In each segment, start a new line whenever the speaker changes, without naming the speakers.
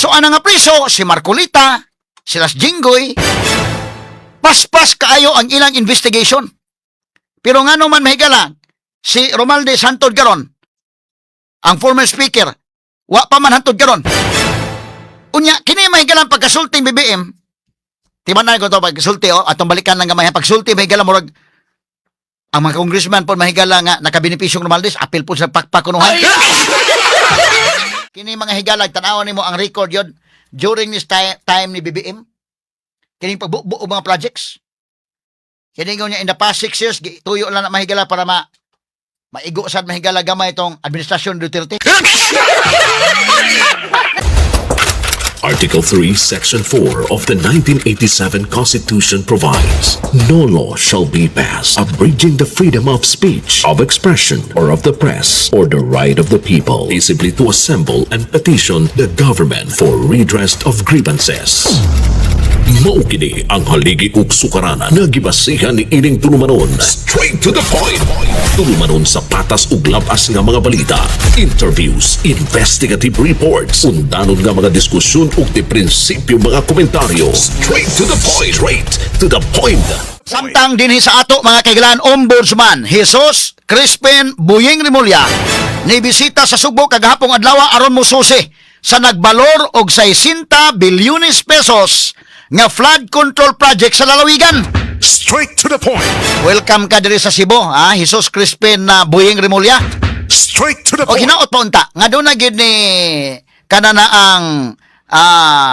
So ana nga priso si Marcoleta, sila Jinggoy, paspas kaayo ang ilang investigation. Pero ngano man, mahigala, si Romualdez hantod karon, ang former speaker, wa pa man hantod karon. Unya, kini, mahigala, pagkasulti BBM, timan ko to pagkasulti, oh, atong balikan lang gamay, pagsulti, mahigala, murag, ang mga congressman po, mahigala, nga nakabenepisyong Romualdez, apil po sa pakpakunuhan. Kini, mga higala, tan-awon nimo ang record yon during this time ni BBM. Kining pagbubo og mga projects. Kini niya in the past 6 years, tuyo lang na, mahigala, para maigo sad, mahigala, gamay itong administrasyon Duterte.
Article 3, Section 4 of the 1987 Constitution provides, "No law shall be passed abridging the freedom of speech, of expression, or of the press, or the right of the people peaceably to assemble and petition the government for redress of grievances." Mao kini ang haligi ug sukaranan nga gibasihan ni ining tulumanon. Straight to the point. Tulumanon sa patas ug labas nga mga balita, interviews, investigative reports, undanon nga mga diskusyon ug di prinsipyo mga komentaryo. Straight to the point. Straight to the point.
Samtang dinhi sa ato, mga kailan, Ombudsman Jesus Crispin Buying Remulla ni bisita sa Sugbo kagahapong adlaw aron mosusi sa nagbalor og 60 bilyones pesos nga flood control project sa lalawigan.
Straight to the point.
Welcome ka diri sa Cebu, ha, Jesus Crispin na Buying Remulla.
Straight to the
O
point.
hinaot pa unta nga doon na gid ni kanana ang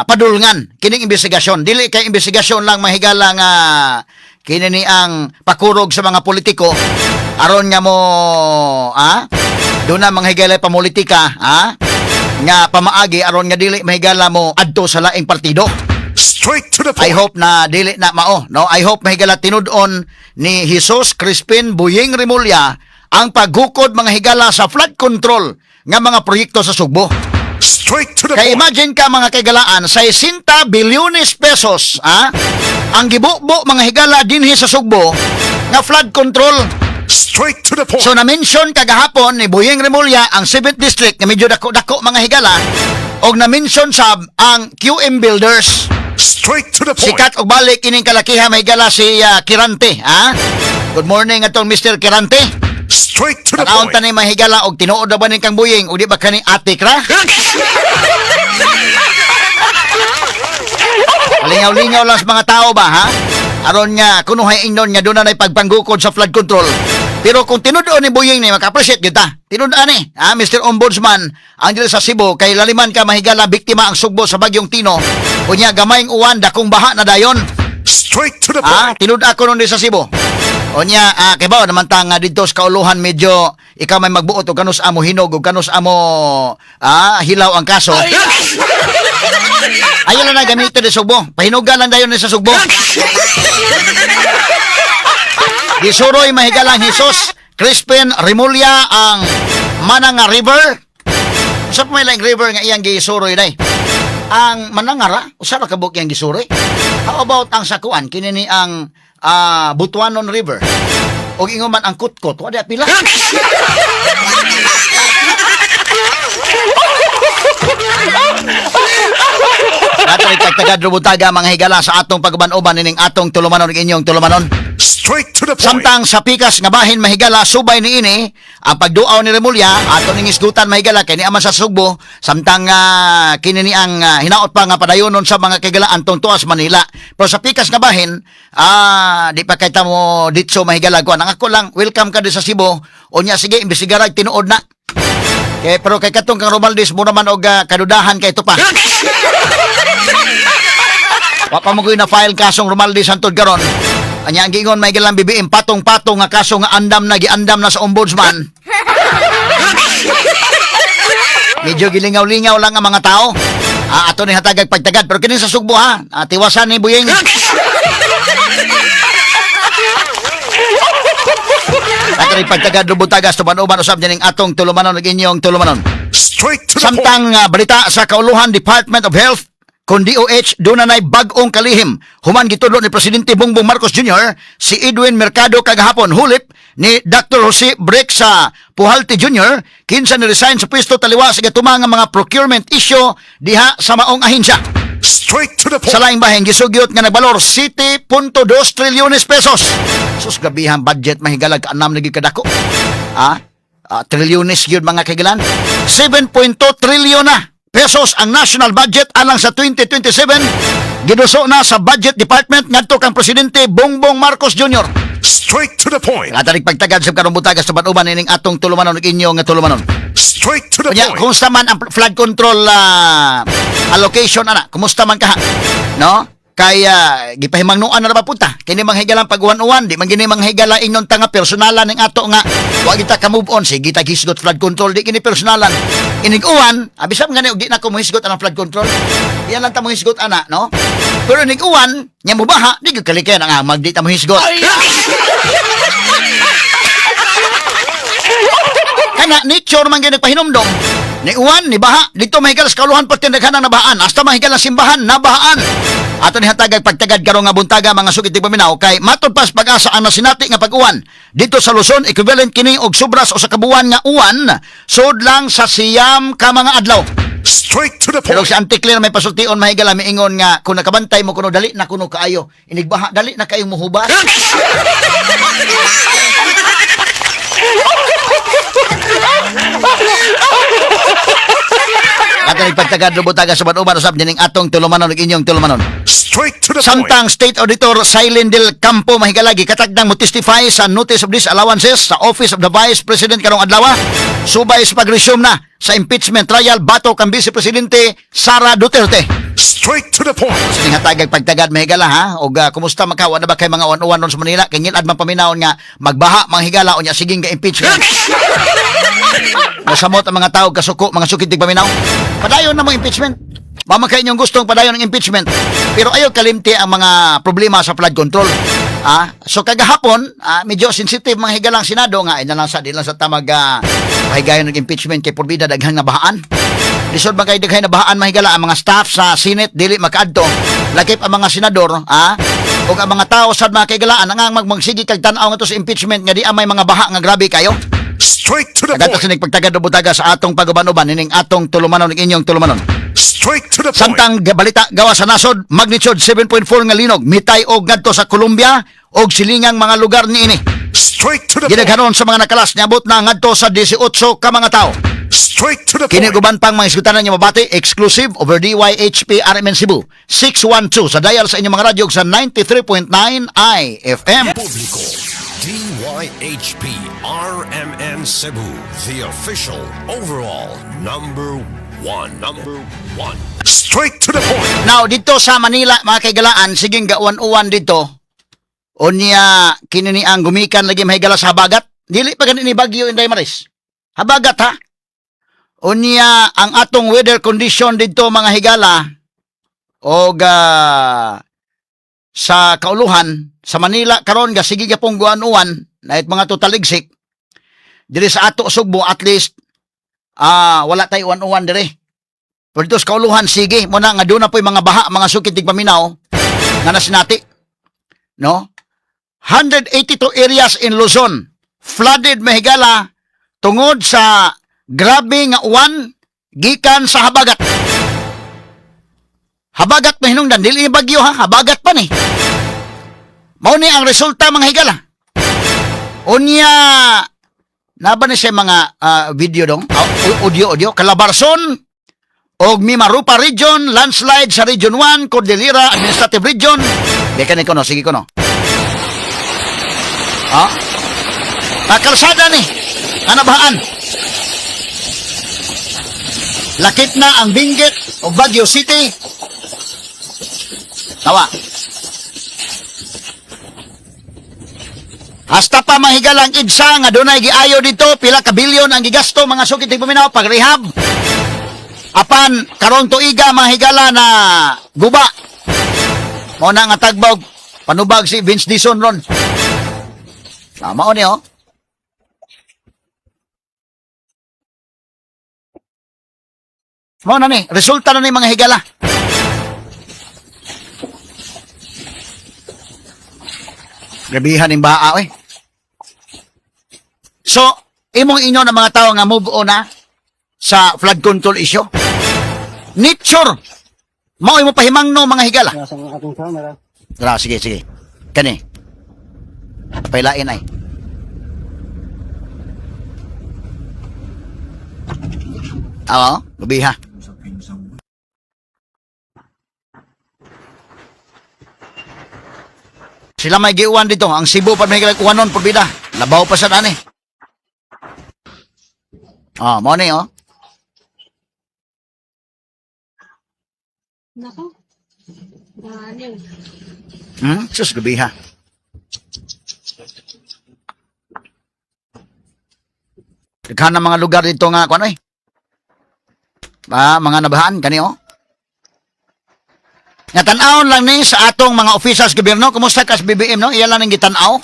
padulngan kining investigasyon. Dili kay investigasyon lang, mahigala, nga kini ni ang pakurog sa mga politiko aron nga mo doon na, mga higala, pamulitika nga pamaagi aron nga dili, mahigala, mo adto sa laing partido.
Straight to the
I
point.
hope na dili na mao, no? I hope, mahigala, tinud-on ni Jesus Crispin Buying Remulla ang paghukod, mga higala, sa flood control nga mga proyekto sa Sugbo.
Straight to the
Kay
point.
imagine ka, mga kaigalaan, 60 bilyones pesos ang gibubo, mga higala, dinhi sa Sugbo nga flood control.
Straight to the point.
So na-mention kagahapon ni Buying Remulla ang 7th District nga medyo dako-dako, mga higala, og na-mention sab ang QM Builders.
Straight to the point.
Sikat og balik kining kalakiha, mahigala, si Quirante, ha? Good morning atong Mr. Quirante.
Straight to the
Tanawon
point.
ta ni, mahigala, og tinuod na ba ning kang Buying o di ba kani atik ra? Palingaw-lingaw lang sa mga tao ba, ha? Aron nga kunuhay ingnon nga doon na pagpanggukod sa flood control. Pero kung tinud-on ni Buying ni, maka-appreciate kita. Tinud-an ni, ha, Mr. Ombudsman, ang dili sa Cebu kay laliman ka, mahigala, biktima ang Sugbo sa bagyong Tino. Unya gamayng uwan, dakong baha na dayon.
Straight to the
Ah,
point.
Tinud ako nun sa Cebu. Unya, kay ba naman ta nga didto sa kauluhan medyo ikaw may magbuot og kanus amo hinog og kanus amo hilaw ang kaso. Ayaw lang na gamitin ni Sugbo. Pahinugan lang dayon ni sa Sugbo. Gisuroy, mahigalang Jesus Crispin Remulla ang Mananga River. Sa may laing river nga iyang gisuroy day? Ang Manangara, usa ra ka buok iyang gisuroy. How about ang sakuan kini ni ang Butuanon River? Og ingon man ang Kutkot, wala pila. Natay kagtagad rubutaga, mga higala, sa atong pagban-uban nining atong tulumanon ug inyong tulumanon.
Straight to the point.
Samtang sa pikas nga bahin, mahigala, subay ni ini ang pagduaw ni Remulla, ato ning isgutan, mahigala, kay ni aman sa Sugbo samtang kini ni ang hinaot pa nga padayonon sa mga kagalaan tong tuas Manila. Pero sa pikas nga bahin, di pa kay tamo ditso, mahigala, kuan ang ako lang, welcome ka di sa Cebu. Unya sige, imbestigarag tinuod na. Kay pero kay katong kang Romualdez mo naman og kadudahan kay ito pa. Wa pa mo na file kasong Romualdez hantod karon. Anya ang giingon may gilang BBM, patong-patong nga kaso nga andam na giandam na sa ombudsman. Medyo gilingaw-lingaw lang ang mga tao. Ato ni hatagag pagtagad pero kini sa Sugbo, ha. Tiwasan ni Buying. Ato ni pagtagad lubutagas tuban-uban usab dining atong tulumanon ug inyong tulumanon.
Straight to the point.
Samtang balita sa kauluhan, Department of Health Kung DOH duna nay bag-ong kalihim human gitudlo ni Presidente Bongbong Marcos Jr. si Edwin Mercado kagahapon, hulip ni Dr. Jose Brexa Pujalte Jr., kinsa ni resign sa pwesto taliwa sa gatumang nga mga procurement issue diha sa maong ahensya.
Straight to the
Sa
point.
laing bahin, gisugyot nga nagbalor 7.2 trilyones pesos. Sus, grabihang budget, mahigalag anam lagi kadako. Trilyones yun, mga kahigalan. 7.2 trilyon na pesos ang national budget alang sa 2027. Giduso na sa Budget Department ngadto kang Presidente Bongbong Marcos Jr.
Straight to the point.
Katarik pagtagad sa karong buntaga sa uban ining atong tulumanon ug inyo nga tulumanon.
Straight to the
Unya,
point.
kumusta man ang flood control allocation ana? Kumusta man kaha? No? Kaya gipahimangnuan na ra ba punta? Kini manghigalang pag-uwan-uwan, di man gini manghigala ingon ta nga personalan ning ato nga wa kita ka move on, sige ta hisgot flood control, di kini personalan. Inig uwan, abisab nga ni og di na ko mohisgot anang flood control. Diyan lang ta mohisgot ana, no? Pero inig uwan, nya mubaha, di gyud kalikayan ang amag di ta mohisgot. Kana nature man gyud nagpahinumdom. Ni uwan, ni baha, dito mahigala sa kauluhan pati naghanang nabahaan, hasta mahigala simbahan, nabahaan. Ato ni hatagag pagtagad karong nga buntaga, mga sukit paminaw, kay matod pas Pag-asa ang nasinati nga pag-uwan dito sa Luzon, equivalent kini og sobras o sa kabuan nga uwan sud lang sa 9 ka mga adlaw.
Straight to the
Pero
point.
si Auntie Claire may pasultion, mahigala, miingon nga kung nakabantay mo kuno dali na kuno kaayo. Inigbaha dali na kayo muhubas. Ato pagtagad lubutaga sa uban usab dining atong tulumanon ug inyong tulumanon.
Straight to the point.
Samtang State Auditor Silene del Campo, mahigala, gikatagdang mo testify sa notice of disallowances sa Office of the Vice President karong adlaw subay sa pag-resume na sa impeachment trial batok kang Vice Presidente Sara Duterte.
Straight to the point.
Sining hatagag pagtagad, mahigala, ha, og kumusta man ka, wa na ba kay mga uwan-uwan ron sa Manila kay ngilad man paminawon nga magbaha manghigala unya sige nga impeachment. Nasamot ang mga tao kasuko, mga sukid paminaw. Padayon na mo impeachment. Mama kay inyong gustong padayon ng impeachment. Pero ayaw kalimti ang mga problema sa flood control. So kagahapon, medyo sensitive mga higalang Senado nga ay na lang sa di lang sa tamag pahigayon ng impeachment kay porbida daghang nabahaan. Lisod man kay daghan nabahaan, mahigala, ang mga staff sa Senate dili makaadto. Lakip ang mga senador, ug ang mga tao sad, mga kaigalaan ang magmagsige kag tan-aw ngadto sa impeachment nga di may mga baha nga grabe kayo.
Straight to the
Kagadto
point.
sinig pagtagad o butaga sa atong pag-uban-uban ining atong tulumanon ug inyong tulumanon.
Straight to the point.
Samtang balita gawa sa nasod, magnitude 7.4 nga linog mitay og ngadto sa Colombia og silingang mga lugar niini.
Straight to the point.
Gidaghanon sa mga nakalas, niabot na ngadto sa 18 ka mga tawo.
Straight to the
Kini
point.
guban pang mga isgutanan niyo mabati exclusive over DYHP RMN Cebu 612 sa dial sa inyong mga radyo ug sa 93.9 IFM.
Publiko. DYHP RMN Cebu, the official overall number one. Number one.
Straight to the point.
Now, dito sa Manila, mga kaigalaan, sige gauwan-uwan dito. Unya, kini ni ang gumikan lagi, mahigala, sa habagat. Dili pa gani ni Bagyo, Inday Maris. Habagat ha. Unya, ang atong weather condition dito, mga higala, og sa kauluhan sa Manila karon ga sige gyapong guan-uwan nait mga totaligsik. Diri sa ato Sugbo, at least wala tay uwan-uwan dire. Pero dito sa kauluhan, sige, mo na nga doon na po'y mga baha, mga sukit paminaw, nga nasinati. No? 182 areas in Luzon flooded, mahigala, tungod sa grabe nga uwan gikan sa habagat. Habagat, mahinungdan, dili ni bagyo ha, habagat pa ni. Mao ni ang resulta, mga higala. Unya, naba ni siya mga video dong, audio, audio, Calabarzon, og Mimaropa Region, landslide sa Region 1, Cordillera Administrative Region. Di ka ni kono, sige kono. Kalsada ni, anabahaan. Lakip na ang Benguet o Baguio City. Tawa. Hasta pa mahigalang EDSA nga dunay giayo dito, pila ka bilyon ang gigasto, mga sukit paminaw, pag rehab. Apan karon tuiga, mga higala, na guba. Mao na nga tagbog panubag si Vince Dizon ron. Mao ni oh. Mao na ni, resulta na ni, mga higala. Grabihan yung baa, eh. So, imong inyo ng mga tao nga move on na sa flood control issue. Nature! Mao imo pahimangno, mga higala.
Nasa ang atong camera.
Tara, sige, sige. Kani. Pailain ay. Oo, gabi ha. Sila may giuwan dito. Ang Cebu pa may uwanon por bida. Labaw pa sa dani. Oh, mo ni oh.
Nako. Ano?
Sus, gabi ha. Daghan ng mga lugar dito nga kuan eh. Ba, mga nabahaan kani oh. Nga tan-awon lang ni sa atong mga officials gobyerno, kumusta kas BBM, no? Iya lang ang gitan-aw.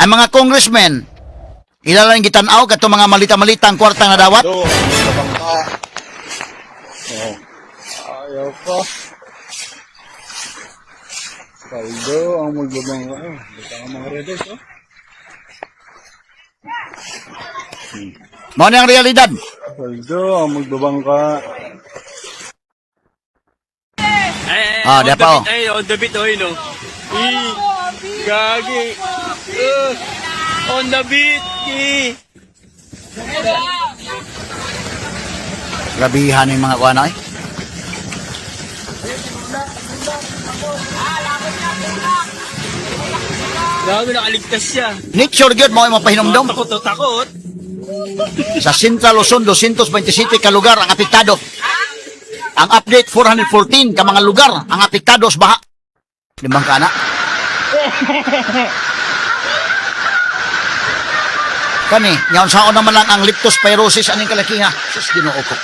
Ang mga congressmen, ila lang gitan-aw katong mga malita-malitang kwartang nadawat.
Do, ang bangka. Oh. Ayaw pa. Kaldo ang magbabangka. Oh, dito ang mga redes, oh.
Mao ni ang realidad.
Kaldo ang magbabangka.
Ay,
Ah,
on
di
the
pa, oh.
beat, ay, on the beat, oy, no? Eh, gagi. On the beat, eh.
Grabihan yung mga kuan ay.
Grabe, nakaligtas siya.
Nature gyud mao imong pahinumdom.
Takot to, takot.
Sa Central Luzon, 227 ka lugar ang apektado. Ang update, 414 ka mga lugar ang apektado sa baha. Limang kana. Kani, ngayon saon naman lang ang leptospirosis aning kalakiha. Sus, Ginoo ko.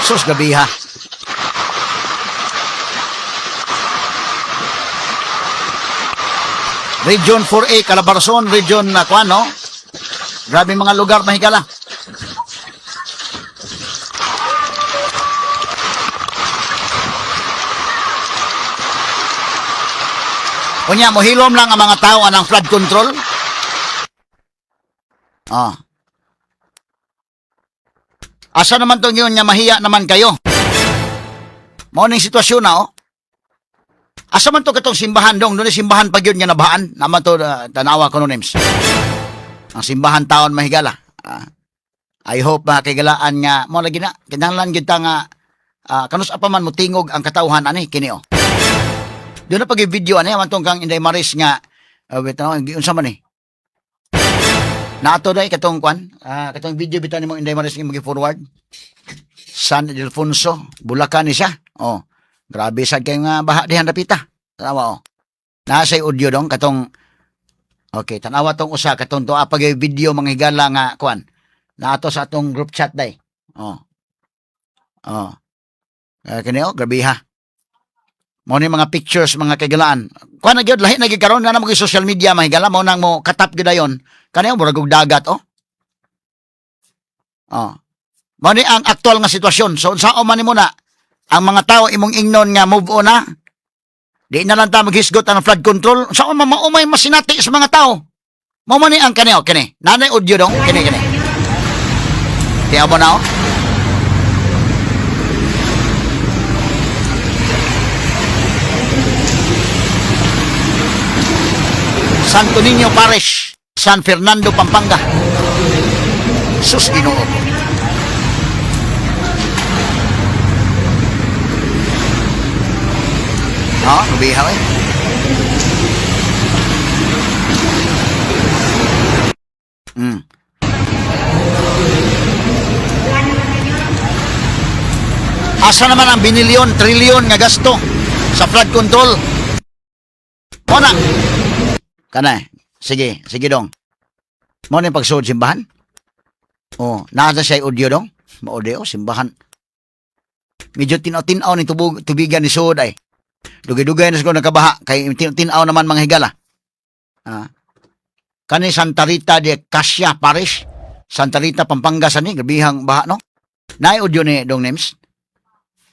Sus, gabi ha. Region 4A, Calabarzon, Region na kuan, no? Grabe mga lugar, mahigala. Unya, mohilom lang ang mga tao anang flood control. Ah. Asa naman tong yun nga mahiya naman kayo? Mao ning sitwasyon na, oh. Asa man to katong simbahan dong, doon simbahan pag yun nga nabahaan. Naman to tanawa ko no names. Ang simbahan taon mahigala. Ah, I hope mga kaigalaan nga mo lagi na kinahanglan gyud ta nga kanus pa man motingog ang katawhan ani kini oh. Doon na pag video ani man tong kang Inday Maris nga wait na unsa man ni? Naato day katong kwan, katong video bitaw nimo Inday Maris nga magi-forward. San Ildefonso, Bulacan ni siya. Oh, grabe sad kay nga baha dihan dapita. Tanawa oh. Naa say audio dong katong. Okay, tanawa tong usa katong tuwa pag video mga higala nga kwan. Naato sa atong group chat day. Oh. Oh. Kini oh, grabe ha. Mao ni mga pictures mga kaigalaan. Kuan na gyud lahi na gyud karon nga na mo social media mga higala mao nang mo katap gyud dayon. Kani oh, murag og dagat oh. Oh. Mao ni ang aktual nga sitwasyon. So unsaon man nimo na ang mga tao imong ingnon nga move on na. Di na lang ta maghisgot ang flood control. Unsaon man maumay masinati sa mga tao. Mao man ni ang kani oh, kani. Nanay audio dong kini kini. Tiyaw mo na oh. Santo Niño Parish, San Fernando, Pampanga. Sus, Ginoo ko. No, lubihaw eh. Asa naman ang binilyon, trilyon nga gasto sa flood control? Muna. Kana, sige, sige dong. Mo ni pagsuod simbahan? Oh, naa na siya audio dong. Maudio simbahan. Medyo tinaw-tinaw ni tubig, tubigan ni suod ay. Dugay-dugay na siguro nakabaha kay tinaw naman, mga higala. Ah. Kani Santa Rita de Cassia Parish, Santa Rita, Pampanga sani, grabihang baha, no. Naay audio ni Dong Nems?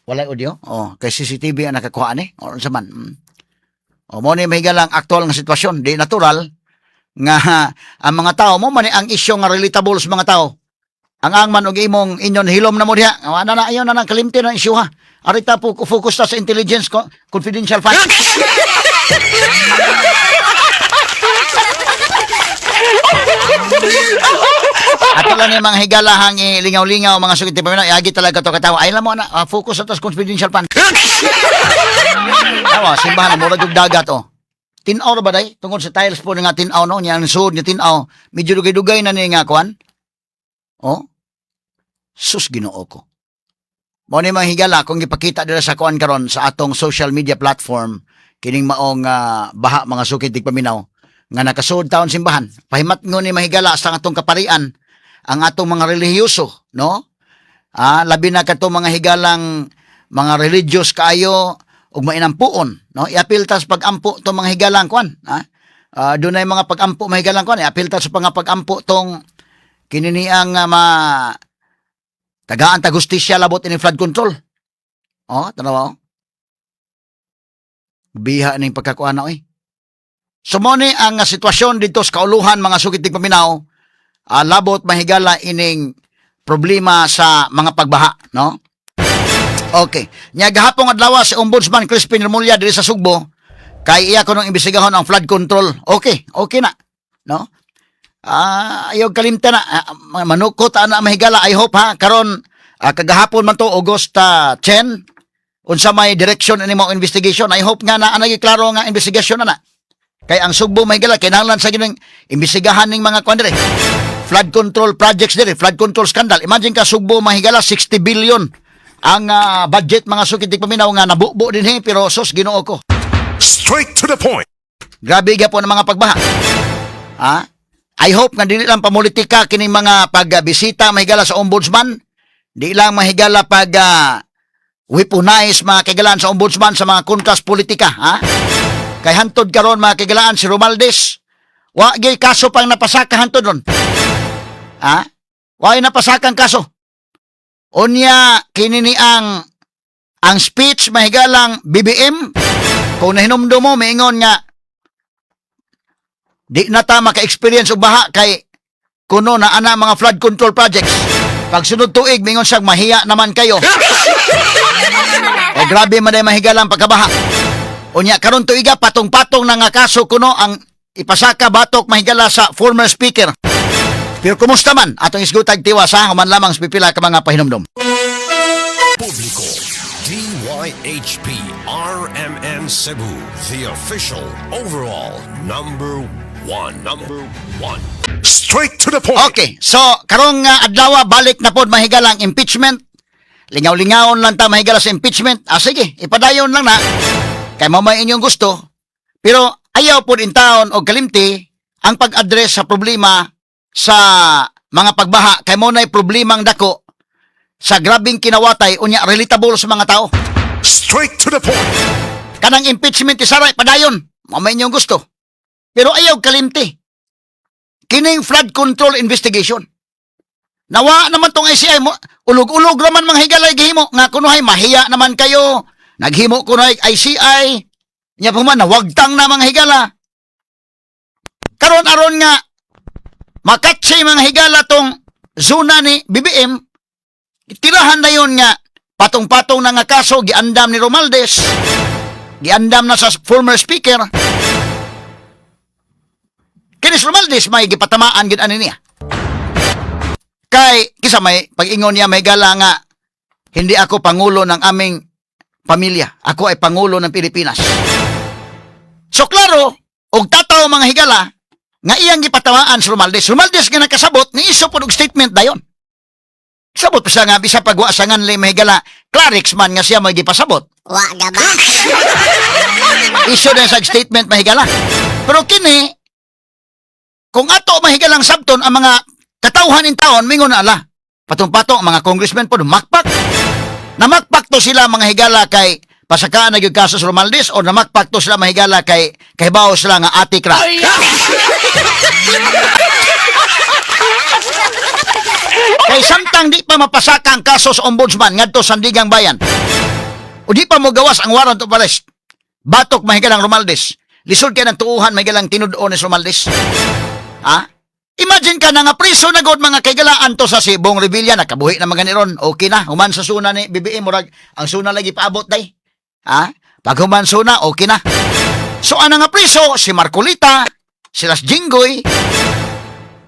Walay audio? Oh, kay CCTV ang nakakuha ni. O unsa man. O mo ni, mahigala, ang aktual nga sitwasyon, di natural nga ang mga tao mo man ni ang isyu nga relatable sa mga tao. Ang man og imong inyon hilom na mo diha. Ana na ayon na na kalimti na isyu ha. Arita po focus ta sa intelligence confidential fund. Ato lang ni mga higalahang lingaw-lingaw, mga sugit pa, iagi talaga to katawa. Ay lang mo na focus sa tas confidential fund. Tawa, simbahan na murag og dagat oh. Tin-aw ra ba day? Tungod sa tiles po nga tin-aw no, nya ang suod nga tin-aw. Medyo dugay-dugay na ni nga kuan. Oh. Sus, Ginoo ko. Mo ni, mga higala, kung gipakita dira sa kuan karon sa atong social media platform kining maong baha, mga sukit paminaw, nga nakasuod taon simbahan. Pahimatngon ni, mahigala, sa atong kaparian ang atong mga relihiyoso, no? Ah, labi na kato mga higalang mga religious kaayo ug mainampuon, no? Iapil ta sa pagampo tong mga higalang kuan, ha? Ah, dunay mga pagampo, mahigalang kuan, iapil ta sa mga pagampo tong kininiang ma tagaan ta hustisya labot ini flood control. Oh, tanawa oh. Biha ning pagkakuan na oy. So mo ni ang sitwasyon dito sa kauluhan, mga sukit paminaw, labot, mahigala, ining problema sa mga pagbaha, no? Okay. Nya gahapon adlaw si Ombudsman Crispin Remulla diri sa Sugbo kay iya kunong imbestigahon ang flood control. Okay na, no? Ah, ayaw kalimta na. Ah, manukot ana, mahigala. I hope ha karon kagahapon man to, August 10, unsa may direction ini mo investigation. I hope nga na anay klaro nga investigation na na. Kay ang Sugbo, mahigala, kinahanglan sa gining imbestigahan ning mga kuan diri. Flood control projects diri, flood control scandal. Imagine ka, Sugbo, mahigala, 60 billion ang budget, mga sukit paminaw, nga nabubo din he, pero sus, Ginoo ko.
Straight to the point.
Grabe gyapon ang mga pagbaha. Ha? I hope nga dili lang pamulitika kining mga pagbisita, mahigala, sa ombudsman. Di lang, mahigala, pag weaponize, mga kaigalaan, sa ombudsman sa mga kontras politika, ha? Kay hantod karon, mga kaigalaan, si Romualdez, wa gyud kaso pang napasaka hantod ron. Ha? Wa napasakang kaso. Unya kini ni ang speech, mahigalang BBM, kung nahinumdum mo, miingon nga di na ta maka-experience og baha kay kuno na ana mga flood control projects. Pag sunod tuig, mingon siya, "Mahiya naman kayo." Eh grabe man ay, mahigalang, pagkabaha. Unya karon tuiga patong-patong na nga kaso kuno ang ipasaka batok, mahigala, sa former speaker. Pero kumusta man atong isgutag tiwas ha, human lamang sa pipila ka mga pahinumdum.
Publiko. DYHP RMN Cebu, the official overall number one. Number one.
Straight to the point.
Okay, so karong adlaw balik na pod, mahigala, ang impeachment. Lingaw-lingaon lang ta, mahigala, sa impeachment. Ah sige, ipadayon lang na. Kay mao may inyong gusto. Pero ayaw pod in town og kalimti ang pag-address sa problema sa mga pagbaha kay mo na'y problemang dako sa grabing kinawatay unya relatable sa mga tao.
Straight to the point.
Kanang impeachment isara padayon, mao may inyong gusto. Pero ayaw kalimti kining flood control investigation. Nawa naman tong ICI mo, ulog-ulog raman mga higalay gihimo nga kunuhay mahiya naman kayo. Naghimo kunuhay ICI. Nya pa man nawagtang na, mga higala. Karon aron nga makatsi, mga higala, tong zona ni BBM, tirahan na yun nga patong-patong na nga kaso giandam ni Romualdez, giandam na sa former speaker. Kinis Romualdez may gipatamaan gid ani niya. Kay kisa may pag-ingon niya, may gala, nga hindi ako pangulo ng aming pamilya. Ako ay pangulo ng Pilipinas. So klaro, og tataw, mga higala, nga iyang gipatamaan si Romualdez. Romualdez nga nakasabot ni iso pod og statement dayon. Sabot pa siya nga bisa pagwa sa nganli, mahigala, Clarix man nga siya may gipasabot.
Wa gaba.
Issue na sa statement, mahigala. Pero kini, kung ato, mahigalang, sabton ang mga katauhan in taon, mingon na ala. Patong-patong, ang mga congressman po, makpak. Namakpak to sila, mga higala, kay Pasakaan na gyud kaso sa Romaldes o namakpak to sila, mahigala, kay kahibaw sila nga atik ra? Kay samtang di pa mapasaka ang kaso sa ombudsman ngadto sa Sandigang Bayan o di pa mo gawas ang warrant of arrest, batok, mahigalang, Romaldes, lisod kay ng tuuhan, mahigalang, tinud-on ni Romaldes. Ha? Imagine ka na nga priso na god, mga kaigalaan, to sa si Bong Revilla, nakabuhi na mga niron. Okay na, human sa suna ni BBM, murag ang suna lagi paabot day. Ha? Pag human suna, okay na. So ana nga priso, si Marcolita, si Las Jinggoy,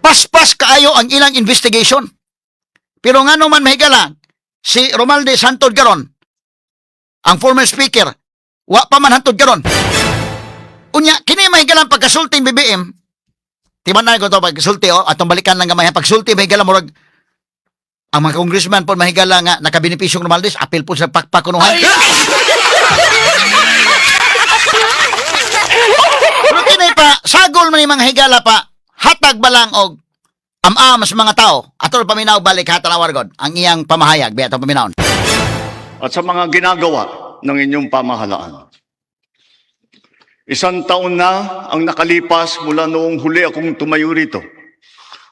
paspas kaayo ang ilang investigation. Pero nga naman, mahigala, si Romalde hantod karon, ang former speaker, wa pa man hantod karon. Unya, kini mahigalang pagkasulting BBM, timan na ko to pagsulti oh, atong balikan lang gamay pagsulti, mahigala, murag ang mga congressman po, mahigala, nga nakabenepisyong Romaldes, apil po sa pakpakunuhan. Pero kini pa, sagol man ni mga higala pa, hatag ba lang og am-am sa mga tao. Ato paminaw balik ha, tanawar god ang iyang pamahayag, biya atong paminawon.
At sa mga ginagawa ng inyong pamahalaan. Isang taon na ang nakalipas mula noong huli akong tumayo rito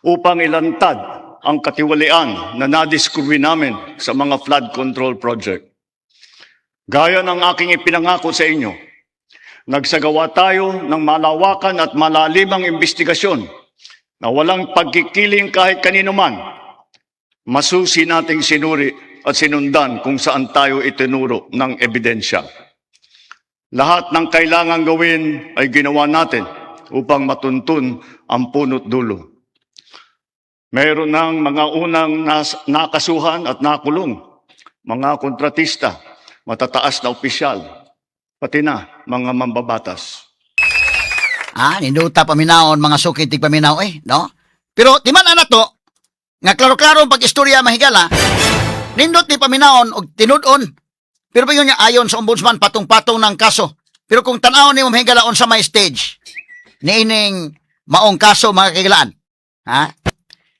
upang ilantad ang katiwalian na nadiskubre namin sa mga flood control project. Gaya ng aking ipinangako sa inyo, nagsagawa tayo ng malawakan at malalimang imbestigasyon na walang pagkikiling kahit kanino man. Masusi nating sinuri at sinundan kung saan tayo itinuro ng ebidensya. Lahat ng kailangan gawin ay ginawa natin upang matuntun ang punot dulo. Meron ng mga unang nakasuhan at nakulong, mga kontratista, matataas na opisyal, pati na mga mambabatas.
Ah, ninduta paminawon, mga sukit tig paminaw eh, no? Pero timan ana to nga klaro-klaro ang pag-istorya, mahigala. Nindot ni paminawon og tinud-on. Pero payon niya ayon sa ombudsman patong-patong ng kaso. Pero kung tan-awon nimo, mahigala, unsa may stage niining maong kaso, mga kahigalaan. Ha?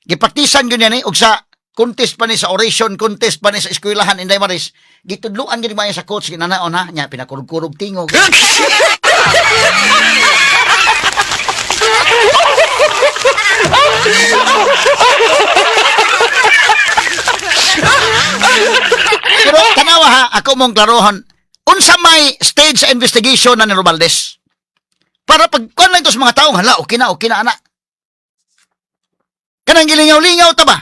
Gipraktisan gyud niya ni og sa contest pa ni sa oration contest pa ni sa eskwelahan, Inday Maris, gitudluan gyud maayo sa coach ginanaon ha nya pinakurog-kurog tingog. Pero tanawa ha, ako mong klarohon. Unsa may stage sa investigation na ni Romaldes? Para pag kuan lang ito sa mga taong, hala, okay na, ana. Kanang gilingaw-lingaw ta ba?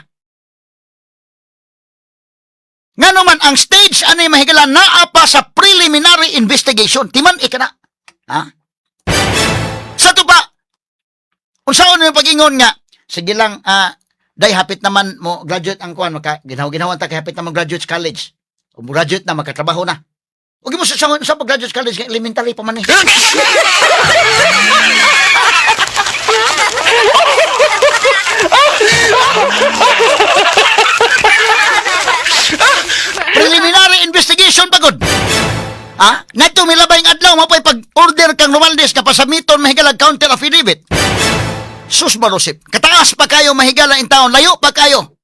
Nga naman, ang stage ani, mahigala, naa pa sa preliminary investigation. Timan ika na. Ha? Sa to pa, unsaon yung pag-ingon nga, sige lang, day hapit naman mo graduate ang kuan, maka ginaw-ginawan ta kay hapit naman graduate sa college. O mo graduate na makatrabaho na. Ug mo sa pag-graduate sa college kay elementary pa man eh. Preliminary investigation pa gud. Ha? Ngadto milabay ang adlaw mapay pag-order kang Romaldes nga pasamiton, mahigala, counter affidavit. Sus Barosip, kataas pa kayo, mahigala, in taon, layo pa kayo.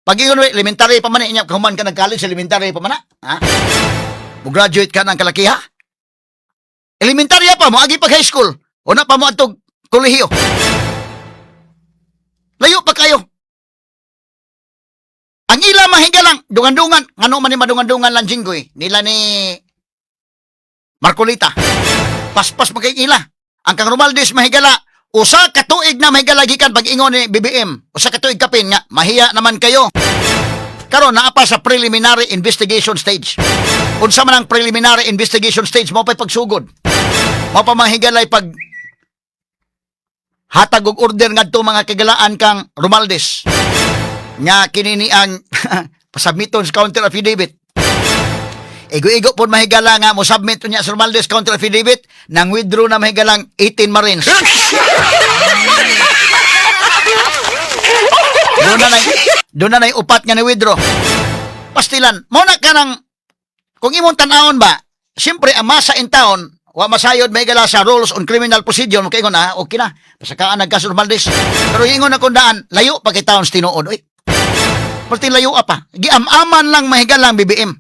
Pag ingon, elementary pa man eh, inya, kahuman ka ng college, elementary pa man na. Ha? Mo graduate ka ng kalakiha? Elementarya pa mo, agi pag high school. Una pa mo adtog kolehiyo. Layo pa kayo. Ang ila mahigalang, dungan-dungan, ngano man ni madungan-dungan lang Jinggoy, nila ni Marcolita. Paspas mo kay ila. Ang kang Romaldes, mahigala, usa ka tuig na, mahigala, gikan pag-ingon ni BBM. Usa ka tuig kapin nga, mahiya naman kayo. Karon naa pa sa preliminary investigation stage. Unsa man ang preliminary investigation stage, mo pa'y pagsugod. Mao pa, mahigalay, pag hatag og order ngadto, mga kagalaan, kang Romaldes nga kini ni ang pasubmiton sa counter affidavit. Igo-igo po, mahigala, nga mo submit niya sa Romaldes counter affidavit nang withdraw na, mahigalang, 18 Marines. Doon na upat nga ni withdraw. Pastilan, mo na ka ng kung imong tan-awon ba, siyempre ang masa in town, wa masayod, mahigala, sa rules on criminal procedure, mo kaingon na, okay na, pasakaan nagkaso Romaldes. Pero ingon na kung daan, layo pa kay taon sa tinuod. Uy, perti layo pa. Giam-aman lang, mahigala, ang BBM.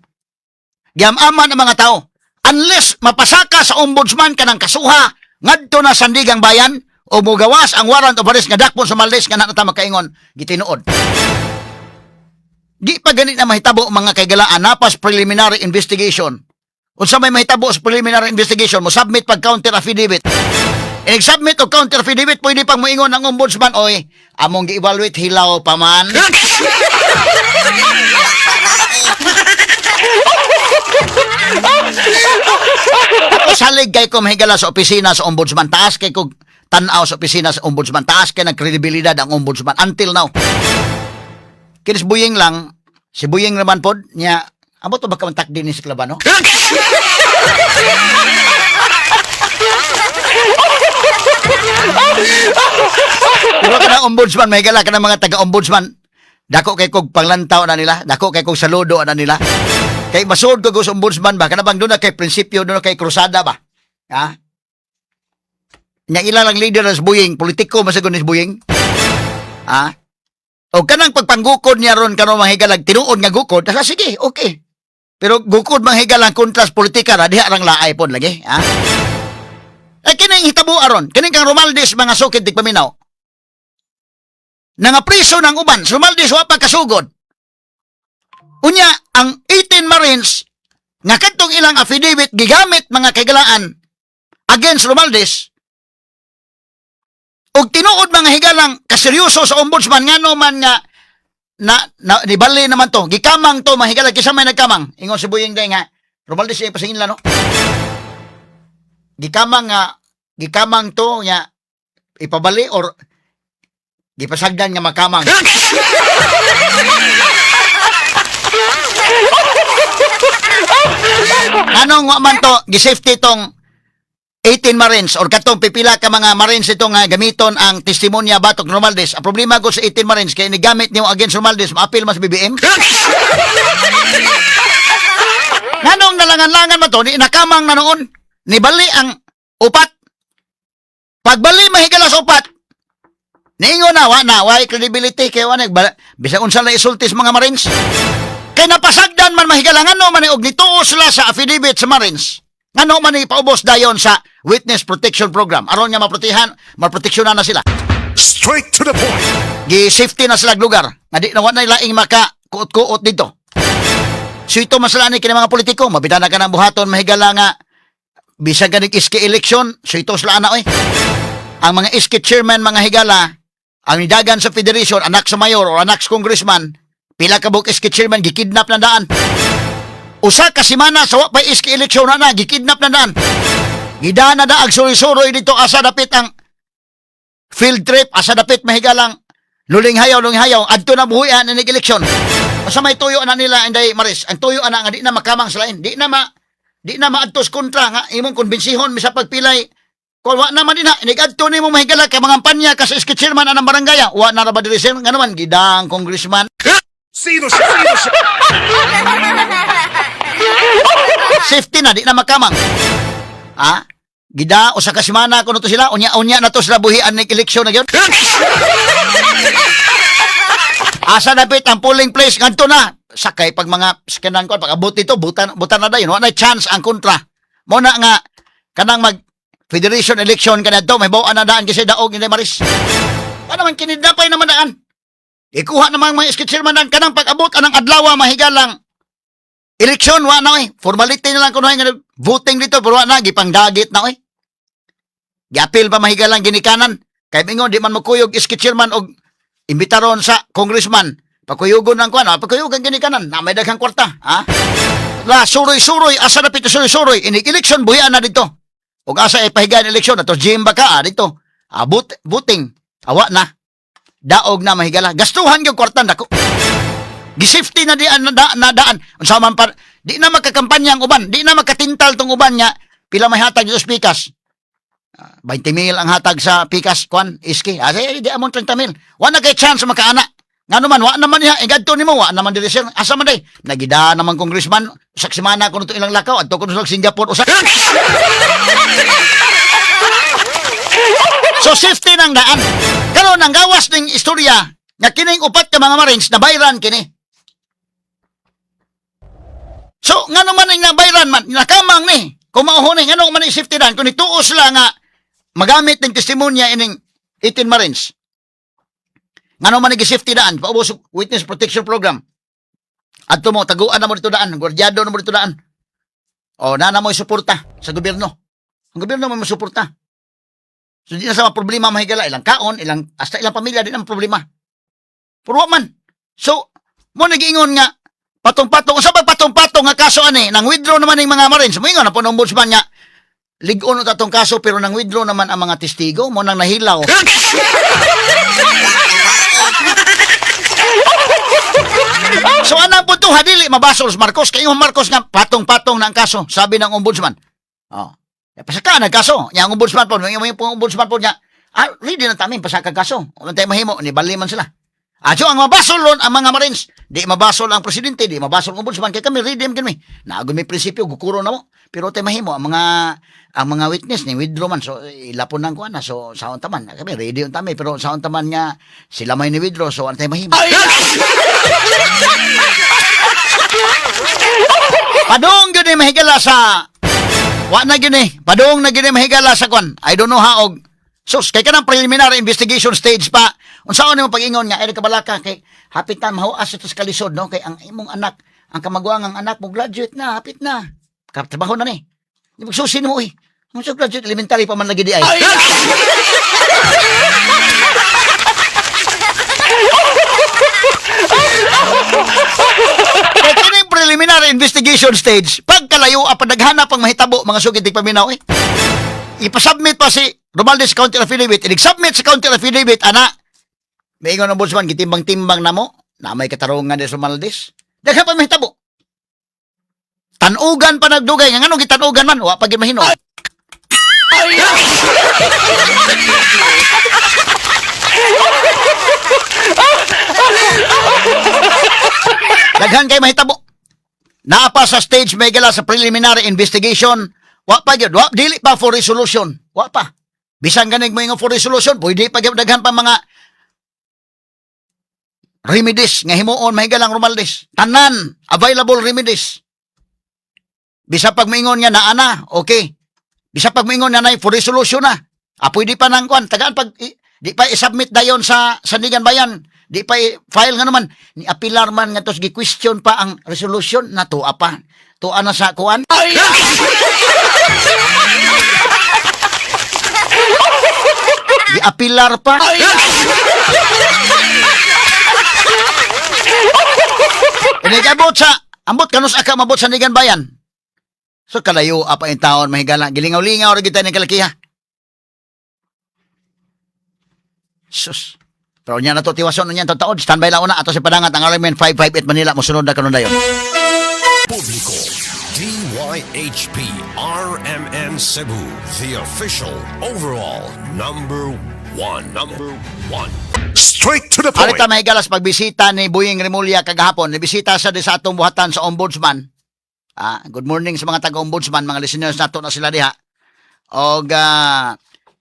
Giamaman ang mga tao. Unless mapasaka sa ombudsman kanang kasuha ngadto na Sandigang Bayan o mugawas ang warrant of arrest nga dakpon sa Maldes nga na ta makaingon gitinuod. Di pa gani na mahitabo, mga kaigalaan, napas preliminary investigation. Unsa may mahitabo sa preliminary investigation, mo submit pag counter affidavit. E submit og counter affidavit, pwede pang moingon ang ombudsman, "Oy, among gi-evaluate, hilaw pa man." Ako salig kay ko, mahigala, sa opisina sa ombudsman. Taas kay ko tan-aw sa opisina sa ombudsman. Taas kay ng kredibilidad ang ombudsman until now. Kinis Buying lang, si Buying naman pod niya, amo to ba kamantak din ni si Clavano? Pero kana ombudsman, may gala kana mga taga-ombudsman. Dako kay kog panglantaw na nila, dako kay kog saludo na nila. Kay masuod ko sa ombudsman ba, kana bang doon na kay prinsipyo, doon na kay krusada ba? Ha? Nya ila lang leader sa Buying, politiko masagon ni Buying. Ha? O kanang pagpanggukod niya ron karon, mga higalag, tinuod nga gukod, asa sige, okay. Pero gukod, mga higalang, kontra sa politika ra diha rang laay pod lagi, ha? Eh kining hitabo aron, kining kang Romaldes, mga sukid tigpaminaw. Nangapriso ng uban, si Romaldes wa pa kasugod. Unya, ang 18 Marines nga kadtong ilang affidavit gigamit, mga kaigalaan, against Romaldes, og tinuod, mga higalang, kaseryoso sa ombudsman, ngano man nga na nibali naman to, gikamang to, mga higala, kisa may nagkamang, ingon si Buying day nga Romaldes siya pasingin no gikamang nga gikamang to nga ipabali or gipasagdan nga makamang. Anong wa man to gi-safety tong 18 Marines or katong pipila ka mga Marines ito nga gamiton ang testimonya batok Romaldes? Ang problema ko sa 18 Marines kay ni gamit niyo against Romaldes, maapil mas BBM. Nganong nalangan-langan man to, ni nakamang na noon, nibali ang upat. Pagbali, mahigala, sa upat, niingon na, wa na, way credibility kay wa na, bisag unsa na isulti sa mga Marines. Kay napasagdan man, mahigala, ngano man og nituo sila sa affidavit sa Marines. Ngano man ipaubos dayon sa witness protection program aron nga maprotehan, maproteksyonan na sila.
Straight to the point.
Gi-safety na sila og lugar. Nga di na wa na laing maka kuot-kuot dito. So ito masala ni kini mga politiko, mabita na ka ng buhaton, mahigala, nga bisag ganig iski election, so ito sila ana oy. Ang mga iski chairman, mga higala, ang nidagan sa federation, anak sa mayor or anak sa congressman, pila ka buok iski chairman gikidnap na daan. Usa ka semana sa wa pa iski election na na, gikidnap na daan. Gidaan na daag suroy-suroy dito asa dapit ang field trip, asa dapit, mahigalang, Luling hayaw, adto na buhian na eleksyon. Asa may tuyo na nila, Inday Maris? Ang tuyo ana nga di na makamang sa lain. Di na maadtos kontra nga imong konbensihon misa pagpilay. Kung wa naman din na, inigadto nimo, mahigala, kay mga kampanya ka sa iski chairman anang barangay, wa na ra ba diri, sir? Nga naman gidang congressman.
Sino siya? Sino siya?
Safety na, di na makamang. Ha? Gida, usa ka semana kuno to sila, unya-unya na to sila buhian ng eleksyon na gyud. Asa dapit ang polling place ngadto na. Sakay pag mga skenan ko pag abot dito, butan butan na dayon, wa na chance ang kontra. Mo na nga kanang mag federation election kanadto may bawaan na daan kasi daog, Inday Maris. Pa naman kinidnapay naman daan. Ikuha namang mga iskit chairman daan kanang pag-abot anang adlaw, mahigalang, eleksyon, wa na oy. Formality na lang kuno nga voting dito pero wa na gipangdagit na oy. Giapil pa, mahigalang, ginikanan. Kay mingon di man makuyog iski chairman og imbitaron sa congressman. Pakuyugon ang kuan, pakuyugan ginikanan na may daghang kwarta, ha? La suroy-suroy asa dapit suroy-suroy inig election buhian na dito. Ug asa ipahigayon eleksyon ato gym ba ka dito. Abot voting awa na. Daog na, mahigala. Gastuhan gyud kwarta dako. Gi-safety na dian na daan. Unsa man pa di na makakampanya ang uban, di na makatintal tong uban nga pila may hatag dito sa pikas. 20 mil ang hatag sa pikas kwan iski. Di amon 30 mil. Wa na kay chance makaana. Ngano man wa naman niya igadto nimo wa naman diri, sir. Asa man day? Nagida naman congressman usak semana kuno to ilang lakaw adto kuno sa Singapore usak. So safety ng daan. Karon ang gawas ning istorya nga kining upat ka mga Marines na bayran kini. So, ngano man ang nabayran man, nakamang ni, kung mao ni, ngano man ang safety dan, kung ituo sila nga magamit ng testimonya ining 18 Marines. Ngano man ang safety daan, paubos witness protection program. Adto mo, taguan na mo dito daan, gwardyado na mo dito daan. O, nana mo suporta sa gobyerno. Ang gobyerno mo suporta. So, di na sa mga problema mahigala, ilang kaon, ilang, hasta ilang pamilya, di na problema. Pero wa man. So, mo nag-ingon nga, patong-patong, unsa ba patong-patong nga kaso ani, nang withdraw naman yung mga Marines, mo ingon na po ng ombudsman nga, lig-on na atong kaso, pero nang withdraw naman ang mga testigo, mo nang nahilaw. So anang punto, dili mabasol sa Marcos. Kay yung Marcos nga patong-patong na ang kaso, sabi ng ombudsman. Oh. Eh, pasaka na kaso. Nya ang ombudsman po, yung ombudsman po niya, ah, ready na tamin pasaka kaso. Wala tayo mahimo, ni bali man sila. Ah, so ang mabasol ron ang mga Marines, di mabasol ang presidente, di mabasol ang ombudsman kay kami ready man kami. Naagon may prinsipyo gukuro na mo. Pero tayo mahimo ang mga witness ni withdraw man, so ilapon nang kuan na, so saon taman kami ready on tami, pero saon taman nga sila may ni withdraw, so antay mahimo. Padung gyud ni mahigala sa wa na gyud ni. Padung na gyud ni mahigala sa kwan. I don't know how og sus kay kanang preliminary investigation stage pa. Unsaon nimo pag-ingon nga ay kabalaka kay hapit na mahuas ito sa kalisod, no, kay ang imong anak, ang kamaguangang anak mo, graduate na, hapit na. Katrabaho na ni. Di magsusi nimo oy. Unsa graduate, elementary pa man lagi di ay. Kay kining preliminary investigation stage, pagkalayo ang padaghanap ang mahitabo, mga sugid paminaw eh. Ipasubmit pa si Romaldes counter affidavit, inig-submit sa counter affidavit, ana. Maingon ang ombudsman, gitimbang-timbang na mo, na may katarungan ni Romaldes. Daghan pa mahitabo. Tanugan pa nagdugay, nga nganong gitanugan man, wa pa gyud mahino. Daghan kay mahitabo. Naa pa sa stage may gala sa preliminary investigation, wa pa gyud, wa dili pa for resolution. Wa pa. Bisan ganig mo ingon for resolution, pwede pa gyud daghan pa mga remedies nga himuon mahigalang Romaldes. Tanan available remedies. Bisa pag moingon nga naa na, okay. Bisa pag moingon nga nay for resolution na. Ah, pwede pa nang kuan, tagaan pag di pa i-submit dayon sa Sandiganbayan. Di pa i-file nga naman ni apilar man nga tos gi-question pa ang resolution na tuwa pa. Tuwa na sa kuan. Gi-apilar pa. Inigabot sa ambot kanus aka mabot sa Sandiganbayan. So kalayo apa yung taon mahigala. Gilingaw-lingaw ra kita ni kalakiha. Sus. Pero niya na to tiwason niya to taod. Standby lang una ato si padangat ang RMN 558 Manila, mosunod na kanon dayon.
Publiko, DYHP RMN Cebu, the official overall number one. Number one.
Straight to the point.
Arita mahigala sa pagbisita ni Boying Remulla kagahapon. Nibisita siya di sa atong buhatan sa ombudsman. Ah, good morning sa mga taga-ombudsman, mga listeners nato na sila diha. Og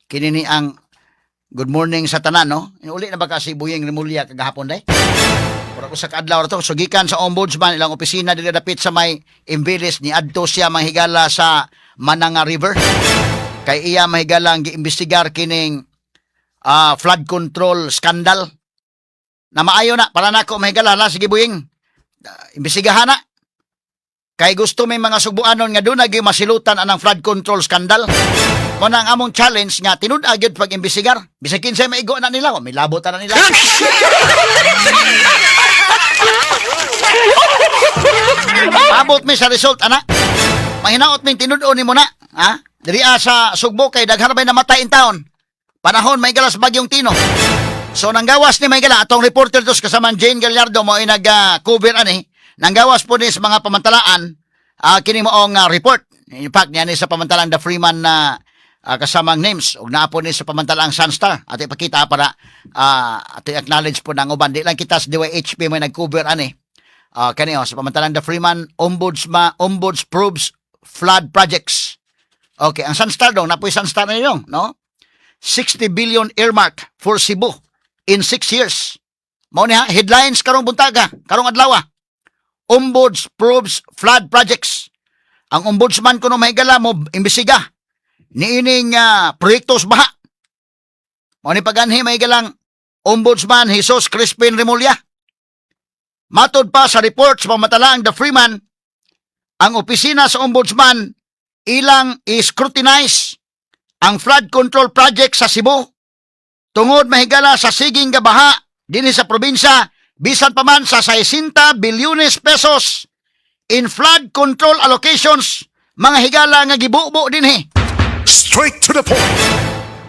kini ni ang good morning sa tanan, no? Uli na ba ka si Boying Remulla kagahapon day? Mura ko sa kaadlaw ra to. So gikan sa ombudsman, ilang opisina dili dapit sa may Imbilis, ni adto siya manghigala sa Mananga River. Kay iya mahigala ang giimbestigar kining flood control scandal. Na maayo na para nako mahigala na sige Boying. Imbestigahan na. Kay gusto may mga Sugbuanon nga doon naging masilutan anang flood control scandal. Mo na ang among challenge nga tinud-a gyud pag-imbestigar. Bisag kinsay maigo na nila, may labot na nila. Abot mi sa result ana. Mahinaot ming tinud-on nimo na, ha? Diri sa Sugbo kay daghan bay namatay in town. Panahon may galas bagyong Tino. So nanggawas ni Maygala atong reporter dos kasama Jane Gallardo mo ay nag-cover ani. Nanggawas po ni sa mga pamantalaan kini moong report. In fact, niya ni sa pamantalang The Freeman na kasamang names ug naa po ni sa pamantalaang Sunstar. Ato ipakita para ato i-acknowledge po ng uban. Di lang kita sa DYHP may nag-cover ani. Kani oh, sa pamantalang The Freeman, Ombudsman, Ombuds proves flood projects. Okay, ang Sunstar dong, napoy Sunstar na yun, no? 60 billion earmark for Cebu in 6 years. Mao ni ha, headlines karong buntaga, karong adlaw. Ombuds probes flood projects. Ang ombudsman kuno, mahigala, mo imbestiga niining proyekto sa baha. Mao ni paganhi, mahigalang, Ombudsman Jesus Crispin Remulla. Matod pa sa report sa pamatalang The Freeman, ang opisina sa ombudsman ilang i-scrutinize ang flood control project sa Cebu tungod, mahigala, sa siging gabaha dinhi sa probinsya bisan pa man sa 60 bilyones pesos in flood control allocations, mga higala, nga gibubo dinhi.
Straight to the point.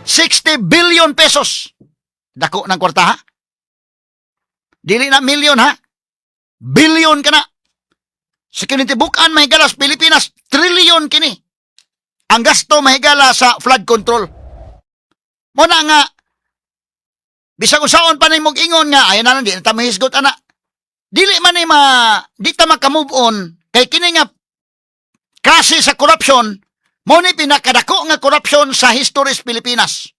60 billion pesos. Dako ng kwarta, ha? Dili na million, ha? Billion kana. Sa kinitibukan, mahigala, sa Pilipinas, trillion kini ang gasto, mahigala, sa flood control. Mao na nga, bisag unsaon pa nimo ingon nga, ayan na lang, di na ta mahisgot ana. Dili man ni ma, di ta maka-move on, kay kini nga klase sa corruption, mao ni pinakadako nga corruption sa history sa Pilipinas.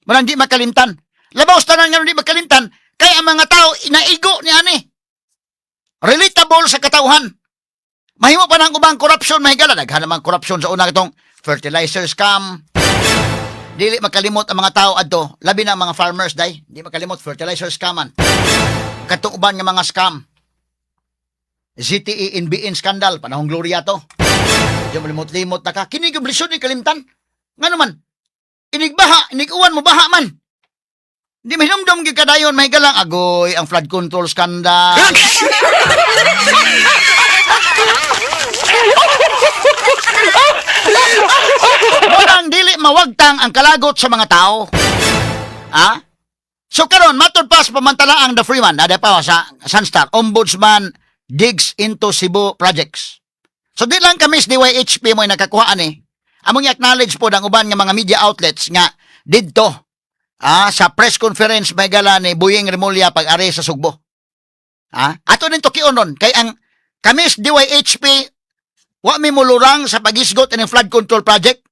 Mao nang di makalimtan. Labaw sa tanan nga di makalimtan, kay ang mga tao inaigo ni ani. Relatable sa katawhan. Mahimo pa ng ubang corruption, mahigala. Daghan naman corruption sa una, itong fertilizer scam. Dili makalimot ang mga tao adto, labi na ang mga farmers day. Di makalimot fertilizer scam man. Katong uban nga mga scam. ZTE NBN scandal, panahong Gloria to. Medyo malimot-limot na ka. Kini gyud lisod ni kalimtan. Ngano man, inigbaha, iniguwan mo baha man. Di mahinumdum gyud kadayon, mahigalang, agoy ang flood control scandal. Walang dili mawagtang ang kalagot sa mga tao. Ha? So karon, matod pa sa pamantalaang The Freeman, nada pa sa Sunstar, Ombudsman digs into Cebu projects. So di lang kami sa DYHP mo nakakuhaan eh. Among i-acknowledge po ang uban nga mga media outlets nga didto sa press conference, mahigala, ni Boying Remulla pag-ari sa Sugbo. Ato din tukion ron kay ang kami sa DYHP, wa mi mulurang sa pagisgot ining flood control project.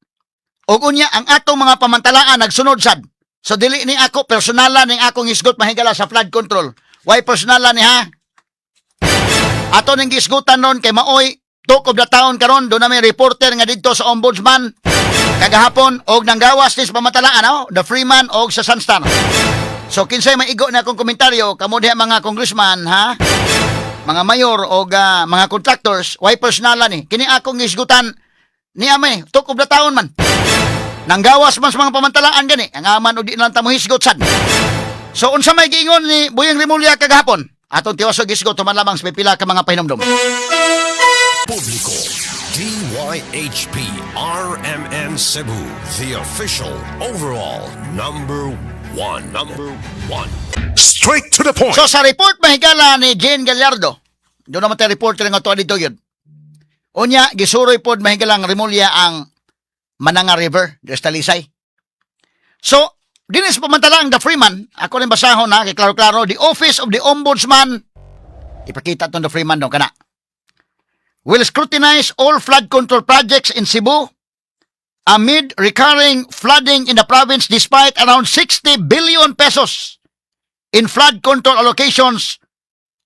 Ug unya ang atong mga pamantalaan nagsunod sad. So dili ni ako personalan ning akong hisgot, mahigala, sa flood control. Way personalan ni, ha. Ato ning gisgutan ron kay maoy talk of the town karon. Do na may reporter nga didto sa ombudsman kagahapon og nanggawas ni sa pamatalaan, oh, The Freeman og sa Sunstar. So kinsay maigo na akong komentaryo kamo diha, mga congressman, ha, mga mayor og mga contractors, way personalan ni. Kini akong gisgutan ni ame talk of the town man. Nanggawas man sa mga pamantalaan gani. Ang aman og di na lang ta mohisgot sad. So unsa may giingon ni Boying Remulla kagahapon? Atong tiwas og gisgot human lamang sa pipila ka mga pahinomdom.
Publiko, DYHP RMN Cebu, the official overall number one. Number one.
Straight to the point.
So sa report, mahigala, ni Jane Gallardo, doon naman tayo reporter nga to dito yun. Unya, gisuroy pod, mahigalang, Remulla ang Mananga River, diri sa Talisay. So, dinis pamantalang The Freeman, ako rin basahon na, kay klaro-klaro, the Office of the Ombudsman, ipakita itong The Freeman doon kana, will scrutinize all flood control projects in Cebu amid recurring flooding in the province despite around 60 billion pesos in flood control allocations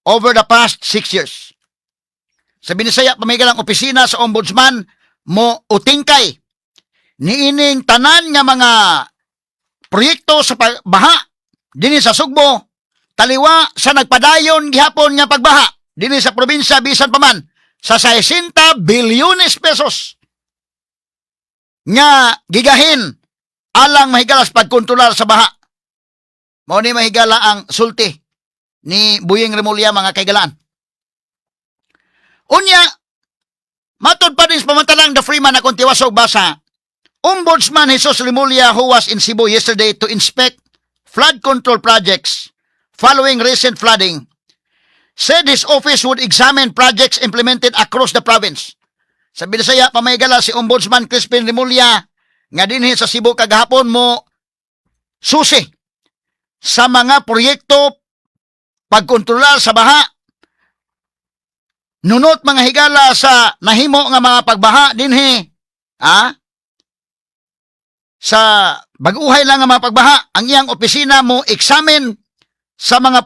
over the past 6 years. Sa Binisaya, pamigalang, opisina sa ombudsman mo utingkay niining tanan nga mga proyekto sa baha dinhi sa Sugbo taliwa sa nagpadayon gihapon nga pagbaha dinhi sa probinsya bisan pa man sa 60 bilyones pesos nga gigahin alang, mahigala, sa pagkontrolar sa baha. Mao ni, mahigala, ang sulti ni Boying Remulla, mga kaigalaan. Unya, matod pa din sa pamantalang The Freeman akong tiwasog basa, Ombudsman Jesus Remulla, who was in Cebu yesterday to inspect flood control projects following recent flooding, said his office would examine projects implemented across the province. Sa Binisaya, pamahigala, si Ombudsman Crispin Remulla nga dinhi sa Cebu kagahapon mo susi sa mga proyekto pagkontrolar sa baha nunot, mga higala, sa nahimo nga mga pagbaha dinhi sa bag-uhay lang nga mga pagbaha. Ang iyang opisina mo examine sa mga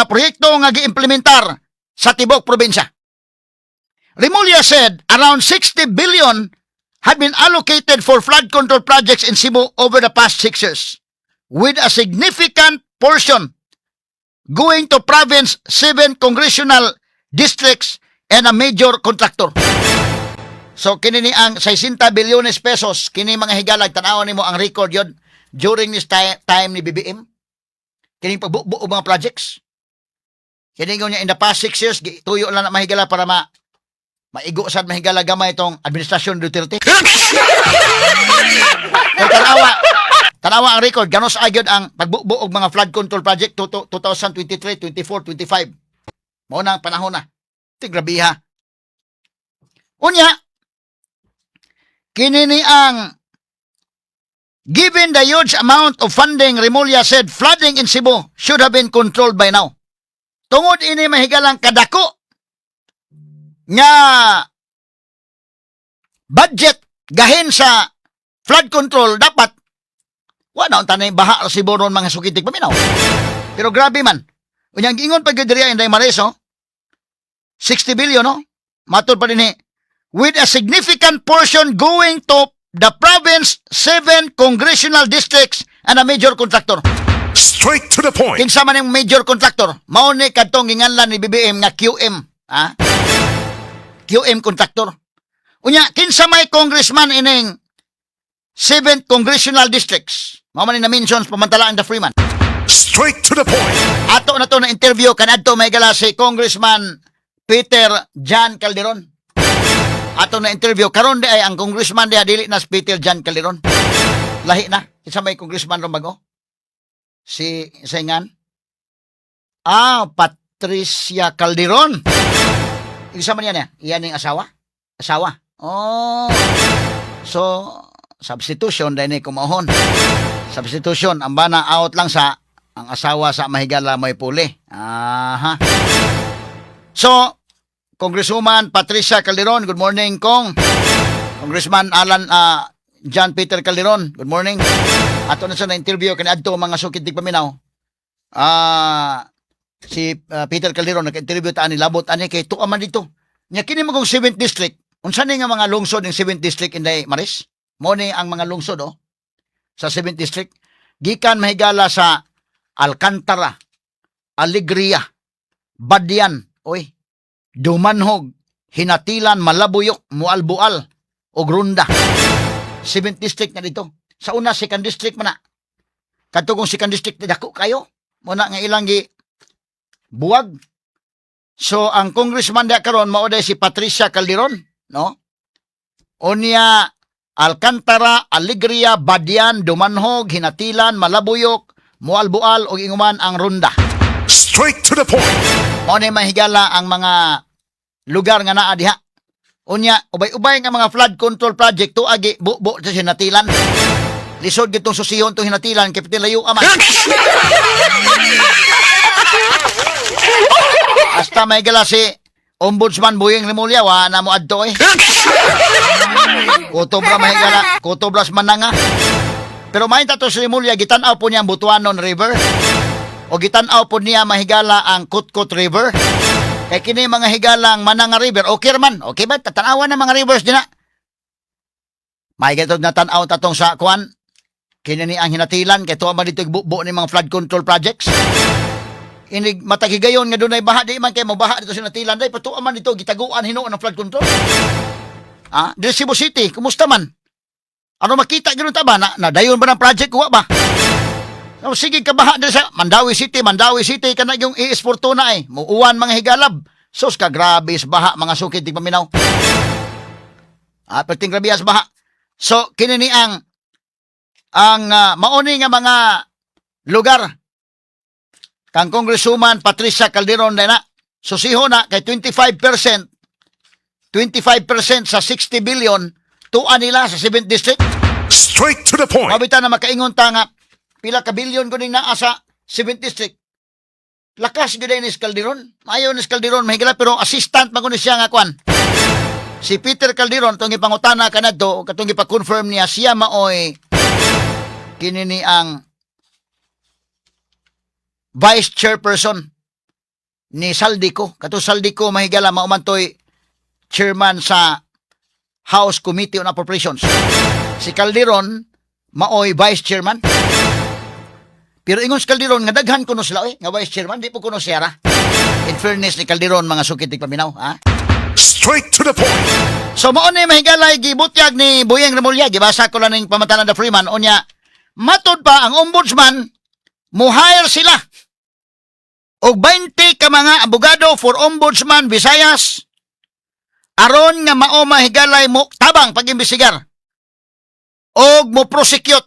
proyekto nga giimplementar. sa tibok probinsya. Remulla said around 60 billion had been allocated for flood control projects in Cebu over the past 6 years, with a significant portion going to province seven congressional districts and a major contractor. So kini ni ang 60 bilyones pesos kini, mga higalag, tan-awon nimo ang record yon during this time ni BBM. Kini pagbubo og mga projects. Kini niya in the past 6 years, tuyo lang na, mahigala, para maigo sad, mahigala, gamay itong administrasyon Duterte. Kay tanawa, tanawa ang record, ganos agyod ang pagbubo og mga flood control project 2023, 24, 25. Mao na ang panahon na. Tigrabiha. Unya, kini ni ang given the huge amount of funding, Remulla said flooding in Cebu should have been controlled by now. Tungod ini, mahigalang, kadako nga budget gahin sa flood control, dapat wa na unta na baha sa Cebu ron, mga sukid tigpaminaw. Pero grabe man. Unya, ang giingon pa gyud diri, Inday Maris, oh, 60 billion, no? Matod pa din with a significant portion going to the province seven congressional districts and a major contractor.
Straight to the point.
Kinsa man yung major contractor? Mao ni kadtong ginganlan ni BBM nga QM, ha? QM contractor. Unya, kinsa may congressman ining 7th congressional districts? Mao man ni na-mentions pamantala ang the Freeman.
Straight to the point.
Ato na to na interview kanadto, may gala, si Congressman Peter John Calderon. Ato na interview karon di ay ang congressman diha dili na si Peter John Calderon. Lahi na. Kinsa may congressman ron bago? Si Sengan? Ah, Patricia Calderon. Isa man yan eh. Iyan yung asawa? Asawa. Oh. So, substitution dahil ni kumahon. Substitution, ang bana out lang sa ang asawa sa mahigala may puli. Aha. So, Congresswoman Patricia Calderon, good morning, Kong. Congressman Alan John Peter Calderon, good morning. Ato na sa na-interview kani adto, mga sukid tigpaminaw. Si Peter Calderon naka-interview ta ani labot ani kay tuwa man dito. Nya kini mo kung 7th district, unsa ni nga mga lungsod ng 7th district, Inday Maris? Mo ni ang mga lungsod, oh, sa 7th district. Gikan, mahigala, sa Alcantara, Alegria, Badian, oy, Dumanhog, Hinatilan, Malabuyok, Mualbual, ug Runda. 7th district na dito. Sa una, second district man na. Kadto kung second district dako kayo. Muna nga ilang gi buwag. So ang congressman da karon mao day si Patricia Calderon, no? Unya, Alcantara, Alegria, Badian, Dumanhog, Hinatilan, Malabuyok, Mualbual ug inguman ang Ronda.
Straight to the point.
Mao ni, mahigala, ang mga lugar nga naa diha. Unya, ubay-ubay nga mga flood control project tuagi bubo sa Hinatilan. Lisod gitong susihon tong Hinatilan kay piti layo man. Hasta may gala si Ombudsman Boying Remulla wa na mo adto eh. Kutob ra, mahigala, kutob ra sa mananga. Pero may tato si Remulla, gitan-aw po niya ang Butuanon River. O gitan-aw po niya, mahigala, ang Kutkut River. Kay kini mga higalang Mananga River, okay man. Okay ba? Tatanawan ng mga rivers din na. May gito na tan-aw tatong sa kuan. Kini ni ang Hinatilan kay tuwa man dito bubo ni mga flood control projects. Inig matagigayon nga dunay baha, di man kay mobaha dito sa Hinatilan day patuwa man dito gitaguan hinuon ng flood control. Ah, dito Cebu City, kumusta man? Ano makita gyud ta ba na, na dayon ba ng project kuha ba? No, sige kabaha diri sa Mandaue City, Mandaue City kana yung AS Fortuna eh. Muuwan, mga higalab. Sus ka grabe sa baha, mga sukid tigpaminaw. Ah, perting grabe sa baha. So kini ni ang mauni nga mga lugar kang Congresswoman Patricia Calderon na. Susiho na kay 25%, 25% sa 60 billion tuwa nila sa 7th district.
Straight to the point.
Mabita na makaingon ta nga pila ka bilyon kuning naa sa 7th district. Lakas gyud ni Calderon. Maayo ni Calderon, mahigala, pero assistant man kuno siya nga kwan. Si Peter Calderon tong gipangutana kanadto, katong gipa-confirm niya siya maoy kini ni ang vice chairperson Ni Zaldy Co. Kato Zaldy Co, mahigala, mao man toy chairman sa House Committee on Appropriations. Si Calderon maoy vice chairman. Pero ingon si Calderon nga daghan kuno sila oy, nga vice chairman, di po kuno siya ra. In fairness ni Calderon, mga sukit paminaw, ha?
Straight to the point.
So mao ni, mahigalay, gibutyag ni Boyeng Remulla, gibasa ko lang ning pamatanan The Freeman unya. Matod pa ang ombudsman, mo-hire sila og 20 ka mga abogado for Ombudsman Visayas aron nga mao, mahigalay, mo tabang pag-imbestigar og mo prosecute,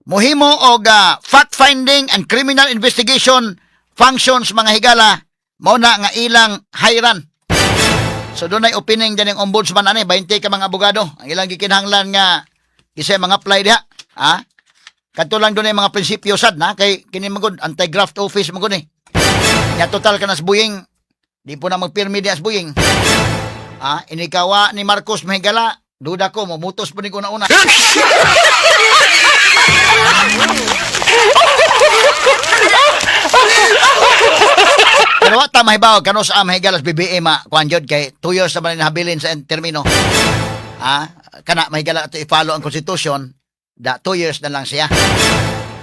mohimo og fact finding and criminal investigation functions, mga higala, mao na nga ilang hayran. So doon ay opening din ng ombudsman ani, 20 ka mga abogado ang ilang gikinahanglan nga isa mga apply diha, ha? Kadto lang doon ay mga prinsipyo sad na kay kini magud anti-graft office magud eh. Nya total ka na sa Boyeng, di po na magpirmi diha sa Boyeng. Ah, inikawa ni Marcos, mahigala, duda ko momutos po ni ko una. Pero wa ta mahibaw kano sa mahigala sa BBM ma kuan jud kay 2 years naman ni habilin sa termino. Ah, kana, mahigala, ato i-follow ang constitution, da 2 years na lang siya.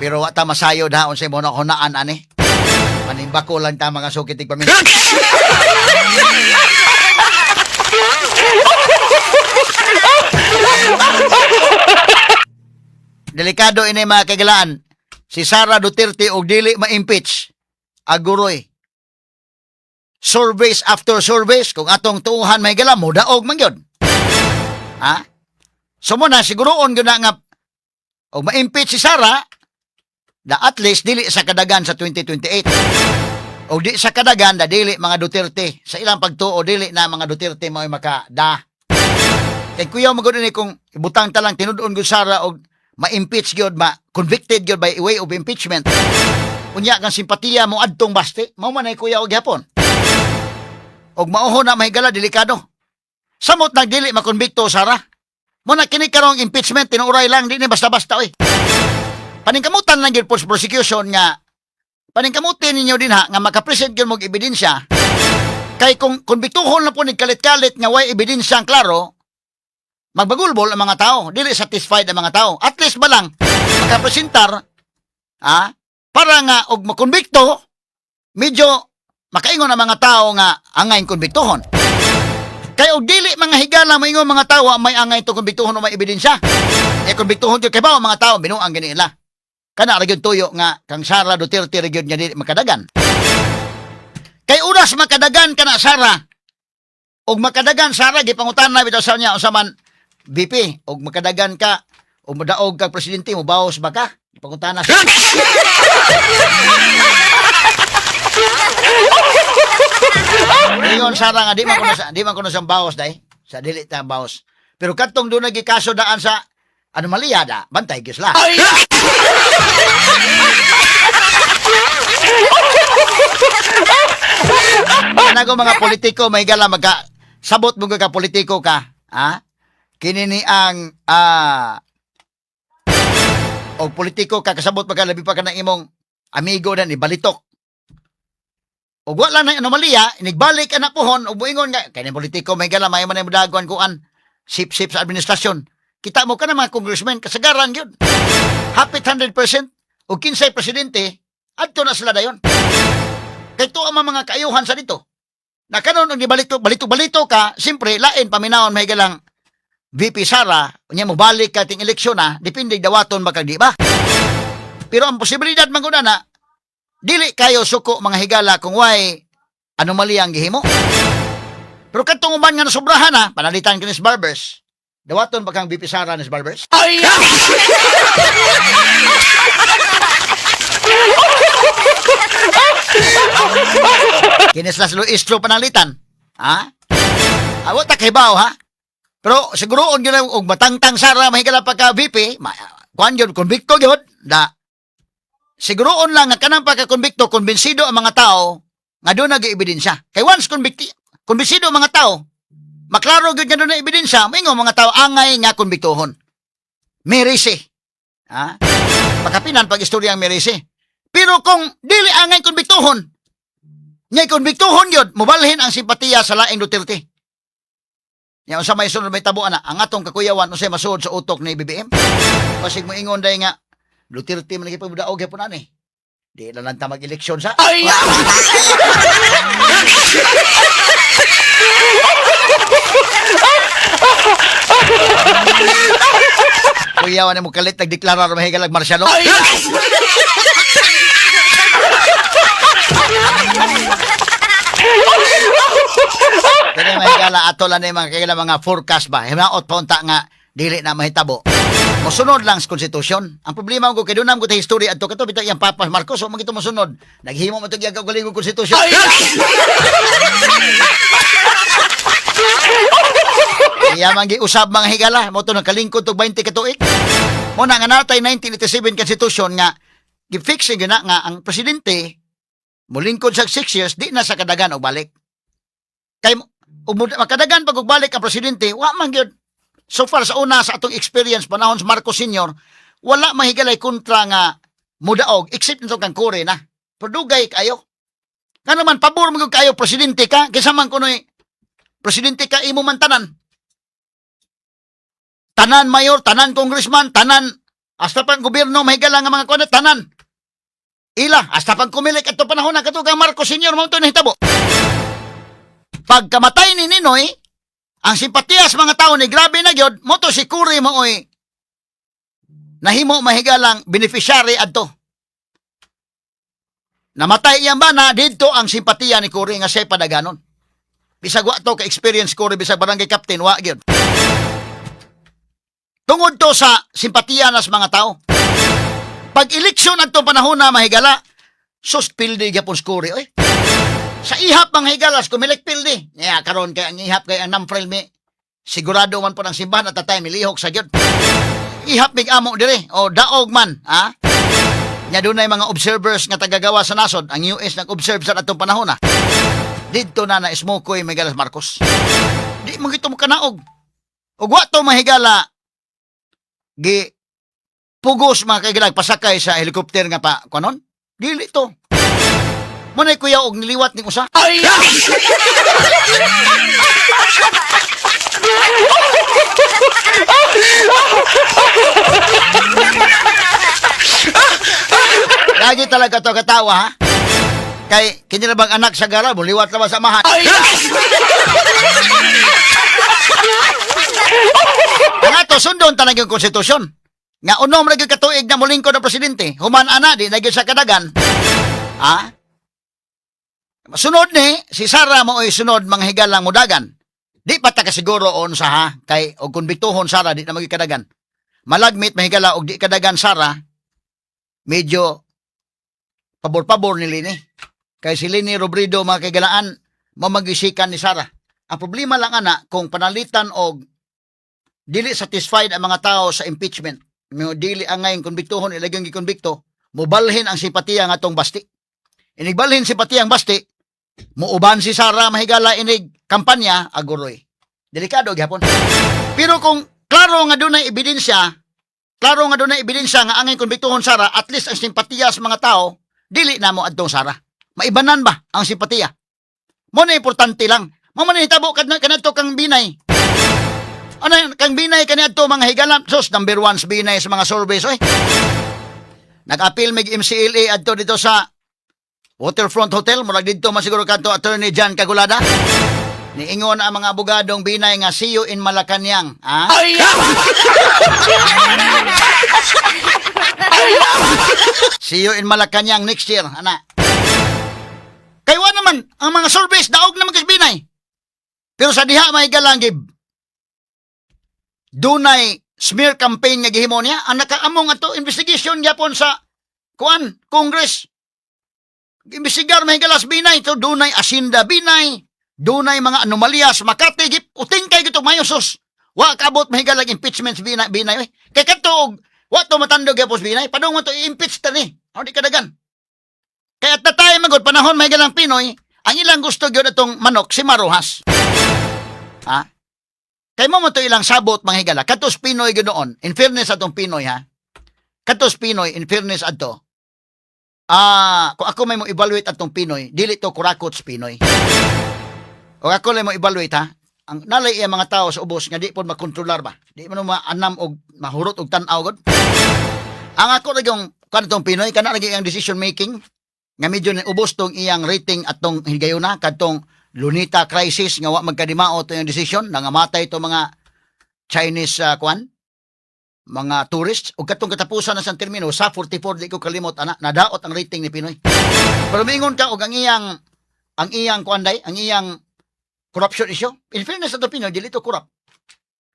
Pero wa ta masayo da unsay mo na hunaan ani. Panimbako lang ta, mga sukit paminaw. Delikado ini, mga kagalaan. Si Sara Duterte og dili ma-impeach. Aguroy. Surveys after surveys, kung atong tuuhan, may gala, mudaog man gyud. Ha? So mo na, siguroon gyud na nga og ma-impeach si Sara, da at least dili sa kadagan sa 2028. Og di sa kadagan, da dili mga Duterte. Sa ilang pagtuo, dili na mga Duterte mao'y makada. Kay kuya magud ni kung ibutang ta lang tinud-on gyud Sara og ma-impeach gyud, ma convicted gyud by way of impeachment. Unya kang simpatiya mo adtong Baste, mao man ay kuya og gihapon. Og mauho na, mahigala, delikado. Samot nang dili makonbikto Sara. Mo na kini karong impeachment tinuoray lang, di ni basta-basta oy. Paningkamutan lang gyud po sa prosecution nga paningkamutin ninyo din ha nga makapresent gyud mog ebidensya kay kung konbiktuhon na po ni kalit-kalit nga way ebidensya ang klaro, magbagulbol ang mga tao, dili satisfied ang mga tao. At least ba lang makapresentar, ha, para nga og makonbikto medyo makaingon ang mga tao nga angay konbiktuhon. Kay og dili, mga higala, maingon mga tao may angay to konbiktuhon o may ebidensya. Eh konbiktuhon gyud kay ba ang mga tao binuang gani nila. Kana ra gyud tuyo nga kang Sara Duterte ra gyud nga dili makadagan. Kay oras makadagan kana Sara, og makadagan Sara, gipangutan na bitaw sa niya unsa man, "VP, og makadagan ka og modaog kag presidente, mo bawas ba ka?" Gipangutan na siya. Ingon Sara nga di man kuno siyang bawas dai. Sa dili ta bawas. Pero kadtong doon nagikaso daan sa anomalya da, bantay gyud sila. Kanago mga politiko, may gala, magka sabot mo ka politiko ka, ha? Kini ni ang og politiko ka, kasabot pa ka, labi pa ka ng imong amigo na ni balitok. Og wala na anomalya, inigbalik ka na pohon og moingon nga kay ni politiko, may gala, may man dagon kuan sip-sip sa administrasyon. Kita mo ka na mga congressman kasagaran gyud. Hapit 100% og kinsay presidente adto na sila dayon. Kay tuwa man mga kaayuhan sa dito. Na kanon og gibalito balito balito ka, siyempre lain paminawon, may galang VP Sara, unya mo balik ka ting eleksyon na, depende dawaton ba kag di ba. Pero ang posibilidad man gud na dili kayo suko, mga higala, kung way anomalya ang gihimo. Pero kadtong uban nga nasobrahan na, panalitan kinis Barbers. Dawaton ba kang VP Sara ni Barbers? Kinis las Luistro panalitan. Ha? Awa ta kahibaw ha. Pero siguroon gyud og matangtang Sara, mahigala, pagka VP, ma, kuan gyud, konbikto gyud da. Siguroon lang nga kanang pagka-konbikto, kumbinsido ang mga tao nga doon nag-ebidensya. Kay once convicti, kumbinsido ang mga tao, maklaro gyud nga doon na ebidensya, moingon mga tao angay nga konbiktohon. Merese. Ha? Pagkapinan pag istorya ang merese. Pero kung dili angay konbiktohon, Ngay konbiktuhon yun, mubalhin ang simpatiya sa laing Duterte. Nya unsa may sunod may tabo ana, ang atong kakuyawan unsay masuod sa utok ni BBM. Basig mo ingon day nga Duterte man gipagdaog gyapon ani. Di na lang ta mag-eleksyon sa. Ay! Kuyawan mo kalit nagdeklara ra mahigalag martial law. Kani mahigala ato lang ni mga kagala mga forecast ba. Hinaot pa unta nga dili na mahitabo. Mosunod lang sa konstitusyon. Ang problema ko kay dunam ko ta history adto kato bitaw iyang Papa Marcos o magito mosunod. Naghimo man to iyang kaugalingong konstitusyon. Iya man giusab mga higala mo to nagkalingkod og 20 ka tuig. Mo na nga natay 1987 constitution nga gi-fix gyud na nga ang presidente molingkod sa 6 years di na sa kadagan og balik. Kay ug makadagan pag og balik ang presidente, wa man gyud so far sa una sa atong experience panahon sa Marcos Sr., wala mahigalay kontra nga mudaog except nito kang Kore na. Pero dugay kayo. Nga naman, pabor mo gyud kayo presidente ka, kaysa man kunoy presidente ka imo man tanan. Tanan mayor, tanan congressman, tanan hasta pang gobyerno mahigala nga mga kuno tanan. Ila, hasta pang kumilik ato panahon na kato kang Marcos Sr. mao to nahitabo. Pagkamatay ni Ninoy, ang simpatiya sa mga tao ni grabe na gyud, mo to si Cory mooy nahimo mahigalang beneficiary adto. Namatay iyang bana didto ang simpatiya ni Cory nga siya padaganon. Bisag wa to ka experience Cory bisag barangay captain wa gyud. Tungod to sa simpatiya nas mga tao. Pag eleksyon adtong panahon na mahigala, sus pildi gyapon si Cory oy. Sa ihap mga higalas, kumilik pildi. Nya karon kay ang ihap kay ang namfrel mi. Sigurado man po ng simbahan at tatay milihok sa gyud. Ihap mig amo dire o daog man, ha? Nya dunay mga observers nga tagagawa sa nasod, ang US nag-observe sa atong panahon na. Didto na na smokoy Megalas Marcos. Di mo gito mo kanaog. Ug wa to mahigala gi pugos mga kaigilag pasakay sa helicopter nga pa kuanon. Dili to. Munay kuya og niliwat ning usa. Lagi talaga to katawa ha. Kay kini na bang anak sa gara liwat na ba sa amahan? Ang ato sundon talaga yung konstitusyon. Nga unom ra gyud katuig na mulingkod ang presidente, human ana di na gyud sa kadagan. Ha? Sunod ni si Sara mo oy sunod mga higalang mudagan. Di pa ta kasiguro on sa ha kay og konbiktuhon Sara di na magikadagan. Malagmit mahigala og di kadagan Sara medyo pabor-pabor ni Lini. Kay si Lini Robredo mga kaigalaan mamagisikan ni Sara. Ang problema lang ana kung panalitan og dili satisfied ang mga tao sa impeachment. Mo dili angay konbiktuhon ilagang gikonbikto, mobalhin ang simpatiya nga atong Basti. Inigbalhin simpatiya ang Basti, muuban si Sara mahigala inig kampanya aguroy. Delikado gyapon. Pero kung klaro nga dunay ebidensya, klaro nga dunay ebidensya nga angay konbiktuhon Sara, at least ang simpatiya sa mga tao dili na mo adtong Sara. Maibanan ba ang simpatiya? Mo na importante lang. Mo man hitabo kadto kang Binay. Ano yun? Kang Binay kaniadto mga higala. Sus, number one sa Binay sa mga surveys. Oy. Nag-appeal mig MCLA adto dito sa Waterfront Hotel. Murag didto man siguro kadto Attorney John Kagulada. Niingon ang mga abogadong Binay nga see you in Malacanang. Ha? See you in Malacanang next year, ana. Kay wa naman ang mga surveys daog naman kay Binay. Pero sa diha may galangib dunay smear campaign nga gihimo niya ang nakaamong ato investigation gyapon sa kuan Congress. Imbestigar may galas Binay to dunay asinda Binay, dunay mga anomalya sa Makati gip uting kay gito mayo sus. Wa kaabot mahigalag impeachment sa Binay Binay oy. Kay kadto og wa to matandog gyapon sa Binay, padung man to i-impeach ta ni. Aw di kadagan. Kay at natay magod panahon mahigalang Pinoy, ang ilang gusto gyud atong manok si Marojas. Ha? Kay mo man to ilang sabot mga higala. Katos Pinoy gyud noon. In fairness atong Pinoy ha. Katos Pinoy in fairness adto. Ah, kung ako may mo evaluate atong Pinoy, dili to kurakot sa Pinoy. O ako lang mo evaluate ha. Ang nalay iya mga tao sa ubos nga di pod makontrolar ba. Di man maanam og mahurot og tan-aw gud. Ang ako ra yung kanatong Pinoy kana lagi ang decision making nga medyo ni ubos tong iyang rating atong higayuna kadtong Lunita crisis nga wa magkadimao to yung decision, nangamatay to mga Chinese kuan mga tourists ug katong katapusan na sa termino sa 44, di ko kalimot ana, nadaot ang rating ni Pinoy. Pero mingon ka og ang iyang kuan day, ang iyang corruption issue. In fairness sa Pinoy, dili to corrupt.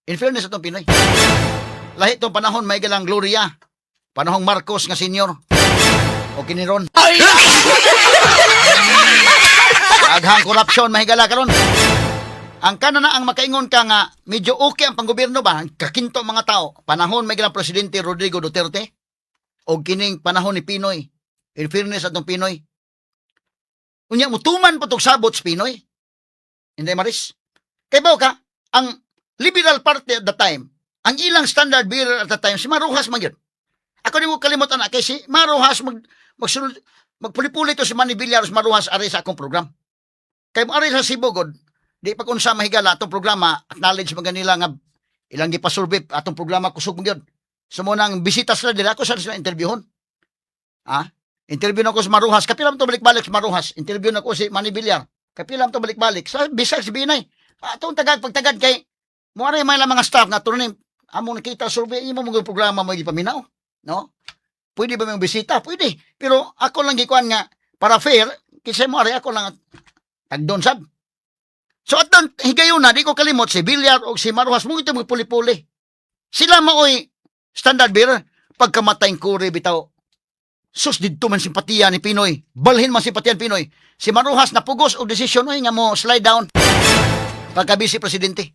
In fairness sa Pinoy. Lahi tong panahon may galang Gloria. Panahong Marcos nga senior. O kiniron. Aghang corruption mahigala karon. Ang kana na ang makaingon ka nga medyo okay ang panggobyerno ba, ang kakinto mga tao. Panahon may galang presidente Rodrigo Duterte o kining panahon ni Pinoy. In fairness atong Pinoy. Unya mutuman pa tog sabot sa Pinoy. Hindi maris. Kay ba ka, ang Liberal Party at the time, ang ilang standard bearer at the time, si Mar Roxas man gyud. Ako di mo kalimutan na kay si Mar Roxas magsunod magpuli-puli to si Manny Villar, Mar Roxas ari sa akong program. Kay mo ari sa Cebu god, di pa kung sa mahigala atong programa, acknowledge man nila nga ilang gipasurvey atong programa kusog man gyud. So mo nang bisita sila dira ako sa sila interviewon. Ah, interview na ko sa Mar Roxas, kapila man to balik-balik sa Mar Roxas. Interview na ko si Manny Villar. Kapila man to balik-balik sa bisag si Binay. Atong tagad pagtagad kay mo ari may lang mga staff nga turon among nakita survey imo mo programa mo gipaminaw, no? Pwede ba may bisita? Pwede. Pero ako lang gikuan nga para fair kinsa mo ari ako lang tagdon sad. So at doon, higayon na, di ko kalimot si Villar o si Mar Roxas mo ito magpuli-puli. Sila maoy standard bearer. Pagkamatay Cory bitaw. Sus, didto man simpatiya ni Pinoy. Balhin man simpatiya ni Pinoy. Si Mar Roxas napugos og desisyon oy nga mo slide down pagka vice presidente.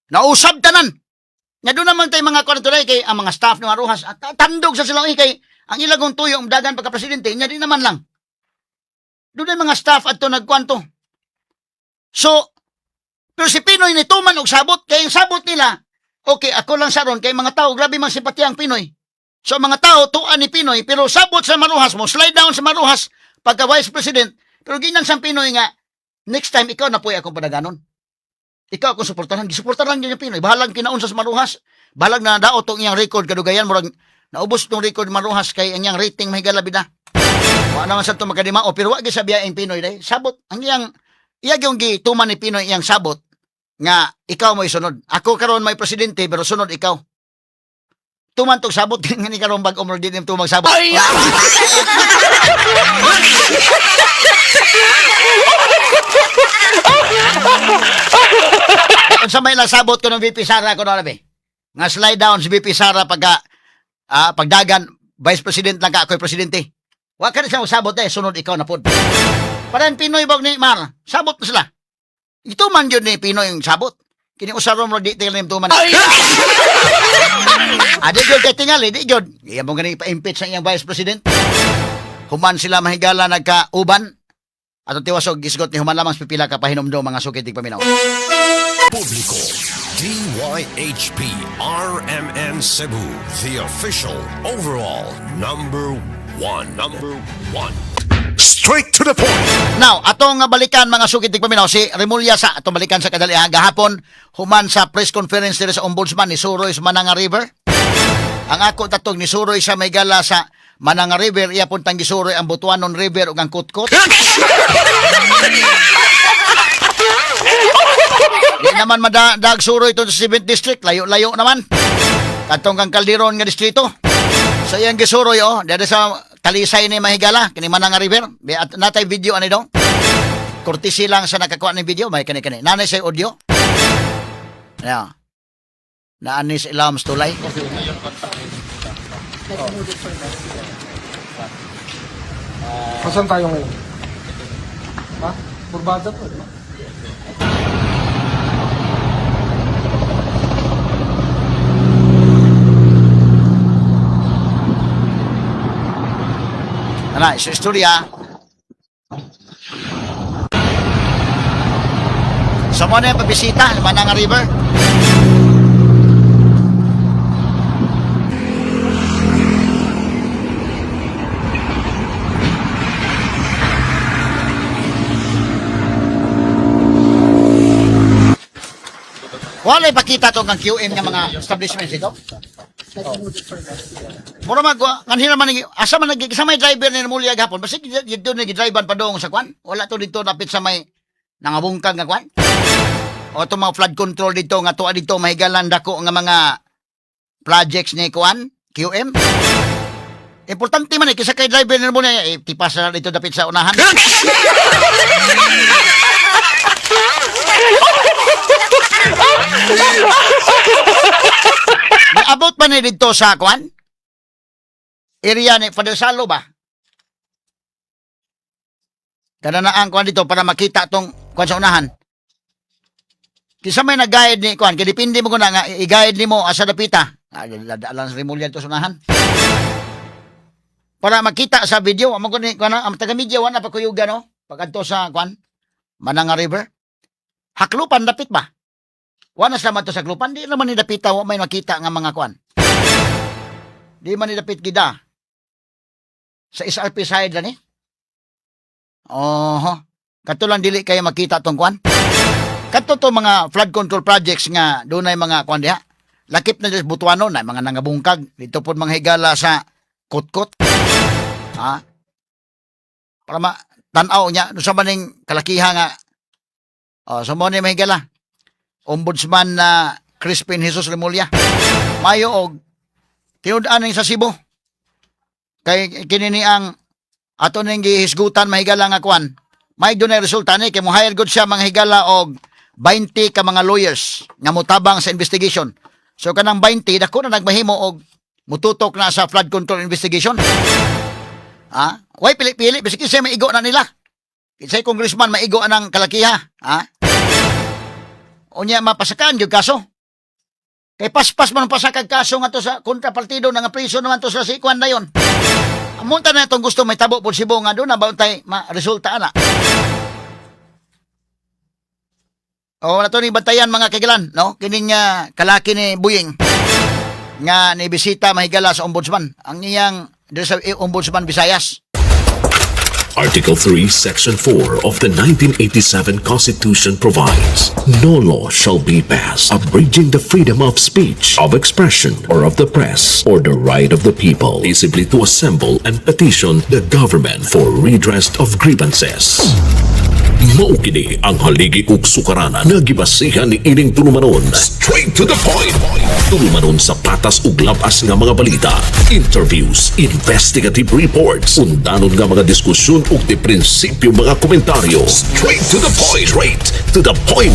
Nausab tanan. Nga doon naman tayo mga kwan kay ang mga staff ni Mar Roxas at tandog sa sila oy kay ang ilagong tuyo ang dagan pagka presidente nya di naman lang. Doon mga staff adto nagkwanto. So, pero si Pinoy nituman og sabot kay ang sabot nila, okay, ako lang sa ron kay mga tao grabe mang simpatiya ang Pinoy. So ang mga tao tuan ni Pinoy pero sabot sa Mar Roxas mo slide down sa Mar Roxas pagka vice president, pero ginan sa Pinoy nga next time ikaw na po'y akong padaganon. Ikaw akong suportahan. Gisuportahan lang niya Pinoy. Bahalang kinaunsa sa Mar Roxas. Bahalang na daot tong iyang record kadugayan. Murag naubos tong record Mar Roxas kay ang iyang rating mahigala bida. Wa naman sa ito makadimao. Pero wa gyud sa biyaeng Pinoy day. Sabot. Ang iyang iya yung gituman ni Pinoy iyang sabot nga ikaw mo isunod. Ako karon may presidente pero sunod ikaw. Tuman tog sabot nga ni karon bag-o mo di tumang sabot. Ay! Unsa may lasabot ko ng VP Sara ko na labi. Nga slide down si VP Sara pagka pagdagan vice president lang ka ako'y presidente. Wa ka na siya sabot eh, sunod ikaw na pod. Parang Pinoy bag ni Mar, sabot na sila. Ito man yun ni Pinoy yung sabot. Kini usarom ro di tingali tuman. Ay! Adi gyud kay tingali, di gyud. Iya mo gani pa-impeach sa iyang vice president. Human sila mahigala nagkauban. Atong tiwas og gisgot ni human lamang sa pipila ka pahinumdom mga sukit paminaw.
Publiko, DYHP RMN Cebu, the official overall number one. Number one.
Straight to the point.
Now, atong balikan mga sukit paminaw si Remulla sa atong balikan sa kadalian gahapon human sa press conference diri sa Ombudsman ni Suroy sa Mananga River. Ang ako tatog ni Suroy sa may gala sa Mananga River, iya pun tang gisuroy ang Butuanon River ug ang Kutkot. Di naman madadag suroy ito sa 7th District, layo-layo naman. Katong kang Calderon nga distrito. So iyang gisuroy oh, dito sa Talisay ni Mahigala, kini Mananga River. At natay video ani dong. Courtesy lang sa nakakuha ng video, may kani kani. Nanay sa audio. Yeah. Naani sa ilam sa tulay.
Saan tayo ngayon? Ha? Burbada to, di ba?
Ana, sa istorya. Sa mo na yung pabisita, Mananga River. Wala ipakita to kang QM nga mga establishments ito. Mura mag nganhi naman ni asa man nag sa may driver ni Remulla gahapon, basta dito ni gidrivean pa doong sa kwan. Wala to dito dapit sa may nangabungkag nga kwan. O itong mga flood control dito nga tuwa dito mahigalan dako nga mga projects ni kwan QM. Importante man eh, kaysa kay driver ni Remulla, eh, tipas na dito dapit sa unahan. Naabot pa ni dito sa kwan? Area ni Father Salo ba? Kananaan kwan dito para makita tong kwan sa unahan. Kisa may nag-guide ni kwan, kaya depende mo ko na nga, i-guide ni mo asa dapita. Ah, lang sa Remulla dito sa unahan. Para makita sa video, amo ko ni kwan, ang taga media wala pa kuyugan no. Pag-adto sa kwan, Mananga River. Haklupan dapit ba? Wala sa to sa Haklupan, di naman ni dapita wa may makita nga mga kwan. Di man ni dapit gida. Sa SRP side lang eh. Oho. Kato lang dili kayo makita tong kwan. Kato to mga flood control projects nga dunay mga kwan diha. Lakip na dito sa Butuano na mga nangabungkag dito pod mga higala sa Kutkot. Ha? Para ma tan-aw niya sa maning kalakiha nga. Oh, so mo ni mga higala. Ombudsman na Crispin Jesus Remulla. Mayo og tinud-an ning sa Cebu. Kay kini ni ang ato ning gihisgutan mahigala nga kwan. May dunay resulta ni kay mo hire gud siya mga higala og 20 ka mga lawyers nga motabang sa investigation. So kanang 20 dako na nagmahimo og mututok na sa flood control investigation. Ha? Way pili-pili bisag kinsa maigo na nila. Kinsay congressman maigo anang kalakiha, ha? Unya mapasakan gyud kaso. Kay paspas man ang pasakag kaso nga to sa kontrapartido nga priso naman to sa sikwan na yon. Amunta na itong gusto may tabo po Cebu nga doon na ba tay ma resulta ana. O wala to ni bantayan mga kagilan, no? Kining kalaki ni Buying nga ni bisita mahigala sa ombudsman. Ang iyang diri sa ombudsman Visayas.
Article 3, Section 4 of the 1987 Constitution provides, "No law shall be passed abridging the freedom of speech, of expression, or of the press, or the right of the people peaceably to assemble and petition the government for redress of grievances." Mao kini ang haligi ug sukaranan nga gibasihan ni ining tulumanon. Straight to the point. Tulumanon sa patas ug labas nga mga balita, interviews, investigative reports, undanon nga mga diskusyon ug di prinsipyo mga komentaryo. Straight to the point. Straight to the point.